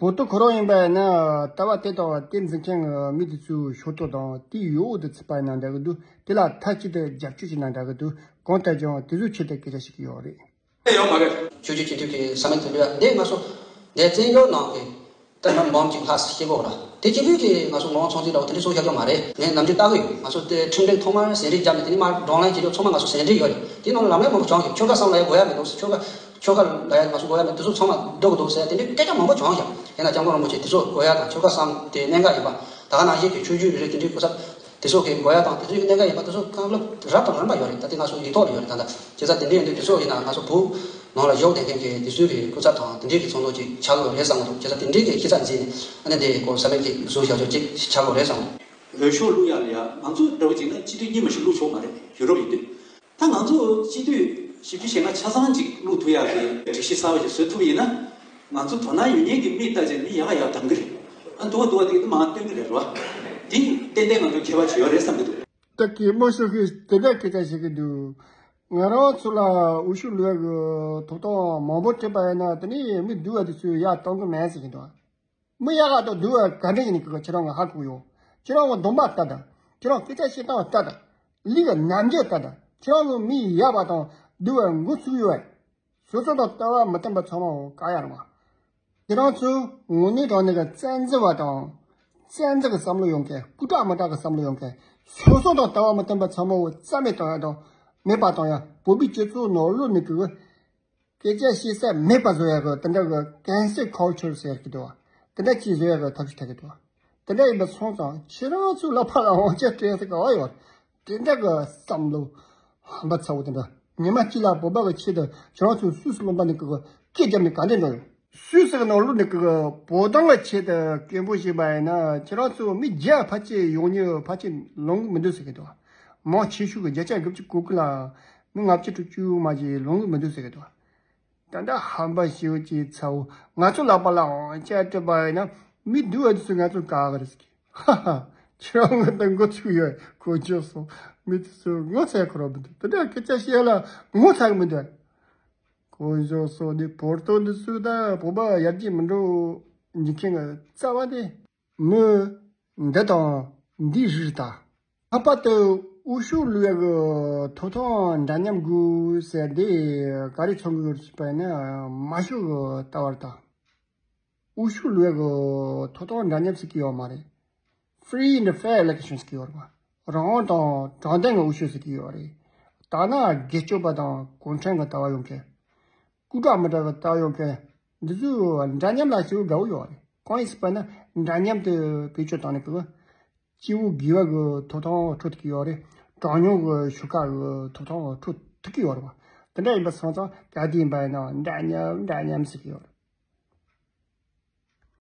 བོད་དོན་ཁོ་རང་ཡིན་པ་ཡིན་ན་ལྟ་བ་དེ་དང་དེ་འཛིན་མཁན་གྱི་མི་དེ་ཚོའི་ཤོག་ཐོག་དང་དེའི་ཡུལ་དུ་ཚུད་པ་ཡིན་ན་འདྲ་གི་འདུག་དེ་ལ་མཐའ་གཅིག་ཏུ་རྒྱབ་སྐྱོར་བྱས་ན་འདྲ་གི་འདུག་གང་ལྟར་ཀྱང་དེ་ཚོའི་ཆེད་དུ་སྐད་ཆ་བཤད་ཀྱི་ཡོད་རེད། ཡོད་མ་རེད། ཆོས་བརྒྱུད་སྤྱི་འཐུས་ཀྱི་ས་མིག་དེ་འདྲ་འདི་ང་ཚོ་འདས་བཙན་བྱོལ་ནང་གི་ད་ནམ་འབུམ་གཅིག་ལྷག་སྐྱེ་བོ་ར་དེ་སྐྱེ་བོ་གི་ང་ཚོ་ངོ་བོ་ཚང་ཚིག་འདྲ་བོ་དེ་འདྲ་སོང་ཤག་ཀྱང་མ་རེད། ངས་ནམ་རྒྱུན་ལྟ་གི་ཡོད། ང་ཚོ་དེ་ཁྲིམས་སྒྲིག་ཐོག་མར་ཟིན་བྲིས་བརྒྱབ་ནས་དེ་ནས་མར་བགྲོ་གླེང་བྱེད་ཕྱོགས་ཚང་མ་ང་ཚོ་ཟིན་བྲིས་ཡོད་རེད། དེ་ནང་ལ་ལམ་ལས་མང་པོ་བྱུང་ཤག་ཆོལ་ཁ་གསུམ་ལ་ཡང་དགོས་ཡ་མི་འདུག་ཆོལ་ཁ་ཆོལ་ཁ་ལ་ཡང་ང་ཚོ་དགོས་ཡ་མེད། དེ་ཚོ་ཚང་མ་སྡུག་གི་འདུག་ཟེར་དེ་འདྲའི་སྐད་ཆ་མང་པོ་བྱུང་ཤག་ཡིན་ན་སྐྱབས་མགོན་རིན་པོ་ཆེ་དེ་ཚོ་དགོས་ཡ་དང་ཆོལ་ཁ་གསུམ་དེ་གནད་འགག་ཡིན་པ་ད་ག་ནང་བཞིན་གྱི་ཆོས་བརྒྱུད་རེད། དེ་འདྲའི་སྐུ་ཚབ་དེ་ཚོ་གི་དགོས་ཡ་དང་དེ་ཚོའི་གནད་འགག་ཡིན་པ་དེ་ཚོ་གང་ལ་རབ་དང་རིམ་པ་ཡོད་རེད། ད་དེ་ང་ཚོ་ཡིག་ཐོག་ལ་ཡོད་རེད། ད་ལྟ་བྱས་ཙང་དེ་འདྲའི་ཡིན་དུས་དེ་ཚོ་ཡིན་ན་ང་ཚོ་བོད་ནང་ལ་བཞུགས་བསྡད་མཁན་གྱི་དེ་ཚོའི་གི་སྐུ་ཚབ་དང་དེ་འདྲའི་གི་ཚོགས་འདུ་ཅིག་ཆགས་དགོས་རེད་བསམ་གི་འདུག་བྱས་ཙང་དེ་འདྲའི་གི་ཤེས་ཚད་འཛིན་ནས་ཨ་ནི་དེ་སྐོར་ས་མིག་ཅིག་བཟོ་བཞག་ཆོག་ཅིག་ཆགས་དགོས་རེད་བསམ་གི་འདུག་འོས་ཤོག་བླུག་ཡ་ལ་ཡ་ང་ཚོ་འདྲ་བོ་ཅིག་ན་སྤྱི་འཐུས་གཉིས་མ་ཞིག་བླུག་ཆོག་མ་རེད། ཡུ་རོབ་ཡིན་དུས། ད་ང་ཚོ་སྤྱི་འཐུས་བཞི་བཅུ་ཞེ་ལྔ་ཆ་ཚང་ཅིག་བླུག་ཐུབ་ཡག་གི་སྒྲིག་གཞི་གསར་པ་ཞིག་བཟོ་ཐུབ་ཡིན་ན། ང་ཚོ་དོ་སྣང་ཡོད་མཁན་གྱི་མི་ལྟ་ཅིག་མི་ཡག་ཡག་འདང་གི་རེད། ཨ་འདུག་བ་འདུག་བ་དེ་གི་མང་སྟོན་གི་རེད་རོ། དེ་ཏན་ཏན་ང་ཚོ་ཁྱད་པར་ཅིག་ཡོད་རེད་བསམ་གི་འདུག་ད་གི་མོ་ཤོག་གི་དེ་འདྲ་སྐད་ཆ་བཤད་གི་འདུག་ང་རང་ཚོ་ལ་འོས་ཤོག་བླུག་ཡག་གི་ཐོབ་ཐང་མང་པོ་སྤྲད་པ་ཡིན་ན་དེ་ནི་མི་སྡུག་བ་དེ་ཚོས་ཡར་གཏོང་གི་མེད་ཟེར་གི་འདུག་མི་ཡག་ག་དང་སྡུག་བ་ག་འདྲ་ཡིན་ནི་ཁྱེད་རང་གི་ཧ་གོ་ཡོང་། ཁྱེད་རང་གི་གདོང་པ་ལྟ་དང་། ཁྱེད་རང་སྐད་ཆ་བཤད་སྟངས་ལྟ་དང་། ལུས་ཀྱི་རྣམ་འགྱུར་ལྟ་དང་། ཁྱེད་རང་གི་མི་ཡག་པ་དང་སྡུག་བ་འགོ་ཚུགས་ཡོད། སོ་སོ་དང་ལྟ་བ་མི་མཐུན་པ་ཚང་མ་འོ་ག་ཡར་མ། ཁྱེད་རང་ཚོས་དངོས་གནས་དྲང་གནས་ཀྱི་བཙན་འཛུལ་བ་དང་། བཙན་འཛུལ་གྱི་བསམ་བློ་ཡོང་མཁན། སྐུ་དྲག་མི་དྲག་གི་བསམ་བློ་ཡོང་མཁན། སོ་སོ་དང་ལྟ་བ་མི་མཐུན་པ་ཚང་མ་འོ་རྩ་མེད་གཏོང་ཡ་དང་། མེད་པ་གཏོང་ཡ། བོད་པའི་སྤྱི་ཚོགས་ནང་བླུགས་ནས་ཀྱི། སྐད་ཆ་བཤད་ས་མེད་པ་བཟོ་ཡག་གི་དེ་འདྲ་གི་cancel culture ཟེར་གི་འདུག་བ། དེ་འདྲ་ཅིག་བཟོ་ཡག་གི་ཐབས་ཤེས་ཐད་ཀྱི་འདུག་བ། དེ་འདྲ་ཡིན་པ་སོང་ཙང་ཁྱེད་རང་ཚོའི་ལག་པ་ལ་དབང་ཆ་སྤྲད་ས་ག་བ་ཡོད། དེ་འདྲ་གི་བསམ་བློ་ཧམ་པ་ཚ་བོ་དེ་འདྲ། ཉི་མ་གཅིག་ལ་བོད་པ་གི་ཆེད་དུ་ཁྱེད་རང་ཚོ་སུད་སི་ལུང་པ་ནས་གི་སྐད་རྒྱབ་ནས་ག་འདྲ་འགྲོ་ཡོང་། སུད་སི་གི་ནང་ལོགས་ནས་གི་བོད་དོན་གི་ཆེད་དུ་སྐད་འབོད་བྱས་པ་ཡིན་ན་ཁྱེད་རང་ཚོ་མི་བརྒྱ་ཕལ་ཆེར་ཡོང་ཉེ་ཕལ་ཆེར་ལོང་གི་མི་འདུག་ཟེར་གི་འདུག་མང་ཆེ་ཤོས་ཀྱི་བརྒྱ་ཆ་དགུ་བཅུ་གོ་དགུ་ལ་མི་ལྔ་བཅུ་དྲུག་ཅུ་མ་ཞིག་ལོང་གི་མི་འདུག་ཟེར་གི་འདུག་ད་ལྟ་ཧམ་པ་ཞེ་པོ་ཅིག་ཚ་བོ། ང་ཚོ་ལག་པ་ལ་དབང་ཆ་སྤྲད་པ་ཡིན་ན་མི་སྡུག་བ་དེ་ཚོས་ང་ཚོ་ག་གི་རེད་ཟེར་གི། ཧ་ཧ། ཁྱེད་རང་ངོ་ད་མགོ་ཚོས་ཡོད། གོ་ཆོད་སོང་། མི་དེ་ཚོ་ངོ་ཚ་ཁོ་རང་མི་འདུག་དེ་འདྲ་སྐད་ཆ་བཤད་ལ་ངོ་ཚ་གི་མི་འདུག་གོ་ཆོད་སོང་། འདི་བོད་དོན་འདི་ཚོ་ད་བོད་པ་ཡར་རྒྱས་མི་འགྲོ་འཇིག་མཁན་གི་རྩ་བ་དེ། མི་འདི་དང་འདི་རིགས་དང་། ལྷག་པར་དུ་འོས་ཤོག་བླུག་ཡག་གི་ཐོབ་ཐང་འདྲ་མཉམ་དགོས་ཟེར་འདི་ག་རེ་ཚོར་གི་ཡོད་ཟེར་བ་ཡིན་ན་མང་ཤོས་ཀྱི་ལྟ་བ་རེད་ད། འོས་ཤོག་བླུག་ཡག་གི་ཐོབ་ཐང་འདྲ་མཉམ་ཟེར་གི་ཡོད་མ་རེད། Free and fair election ཟེར་གི་ཡོད་རེད་པ། རང་དབང་དང་དྲང་བདེན་གྱི་འོས་ཤོག་ཟེར་གི་ཡོད་རེད། ད་ནི་སྒེར་གཅོད་པ་དང་གུང་ཁྲན་གྱི་ལྟ་བ་ཡོད་མཁན། སྐུ་དྲག་མི་དྲག་གི་ལྟ་བ་ཡོད་མཁན། འདི་ཚོས་འདྲ་མཉམ་ལ་ཞེ་པོ་དགའ་བོ་ཡོད་རེད། གང་ཡིན་ཟེར་བ་ན་འདྲ་མཉམ་དུ་བེད་སྤྱོད་བཏང་ནས་གི་སྐྱེ་བོ་དགེ་བ་གི་ཐོབ་ཐང་འཕྲོག་ཐུབ་ཀྱི་ཡོད་རེད། གྲངས་ཉུང་གི་ཤོག་ཁག་གི་ཐོབ་ཐང་འཕྲོག་ཐུབ་ཀྱི་ཡོད་རེད་པ། དེ་འདྲ་ཡིན་པ་སོང་ཙང་ག་དུས་ཡིན་པ་ཡིན་ན་འདྲ་མཉམ་འདྲ་མཉམ་ཟེར་གི་ཡོད་རེད།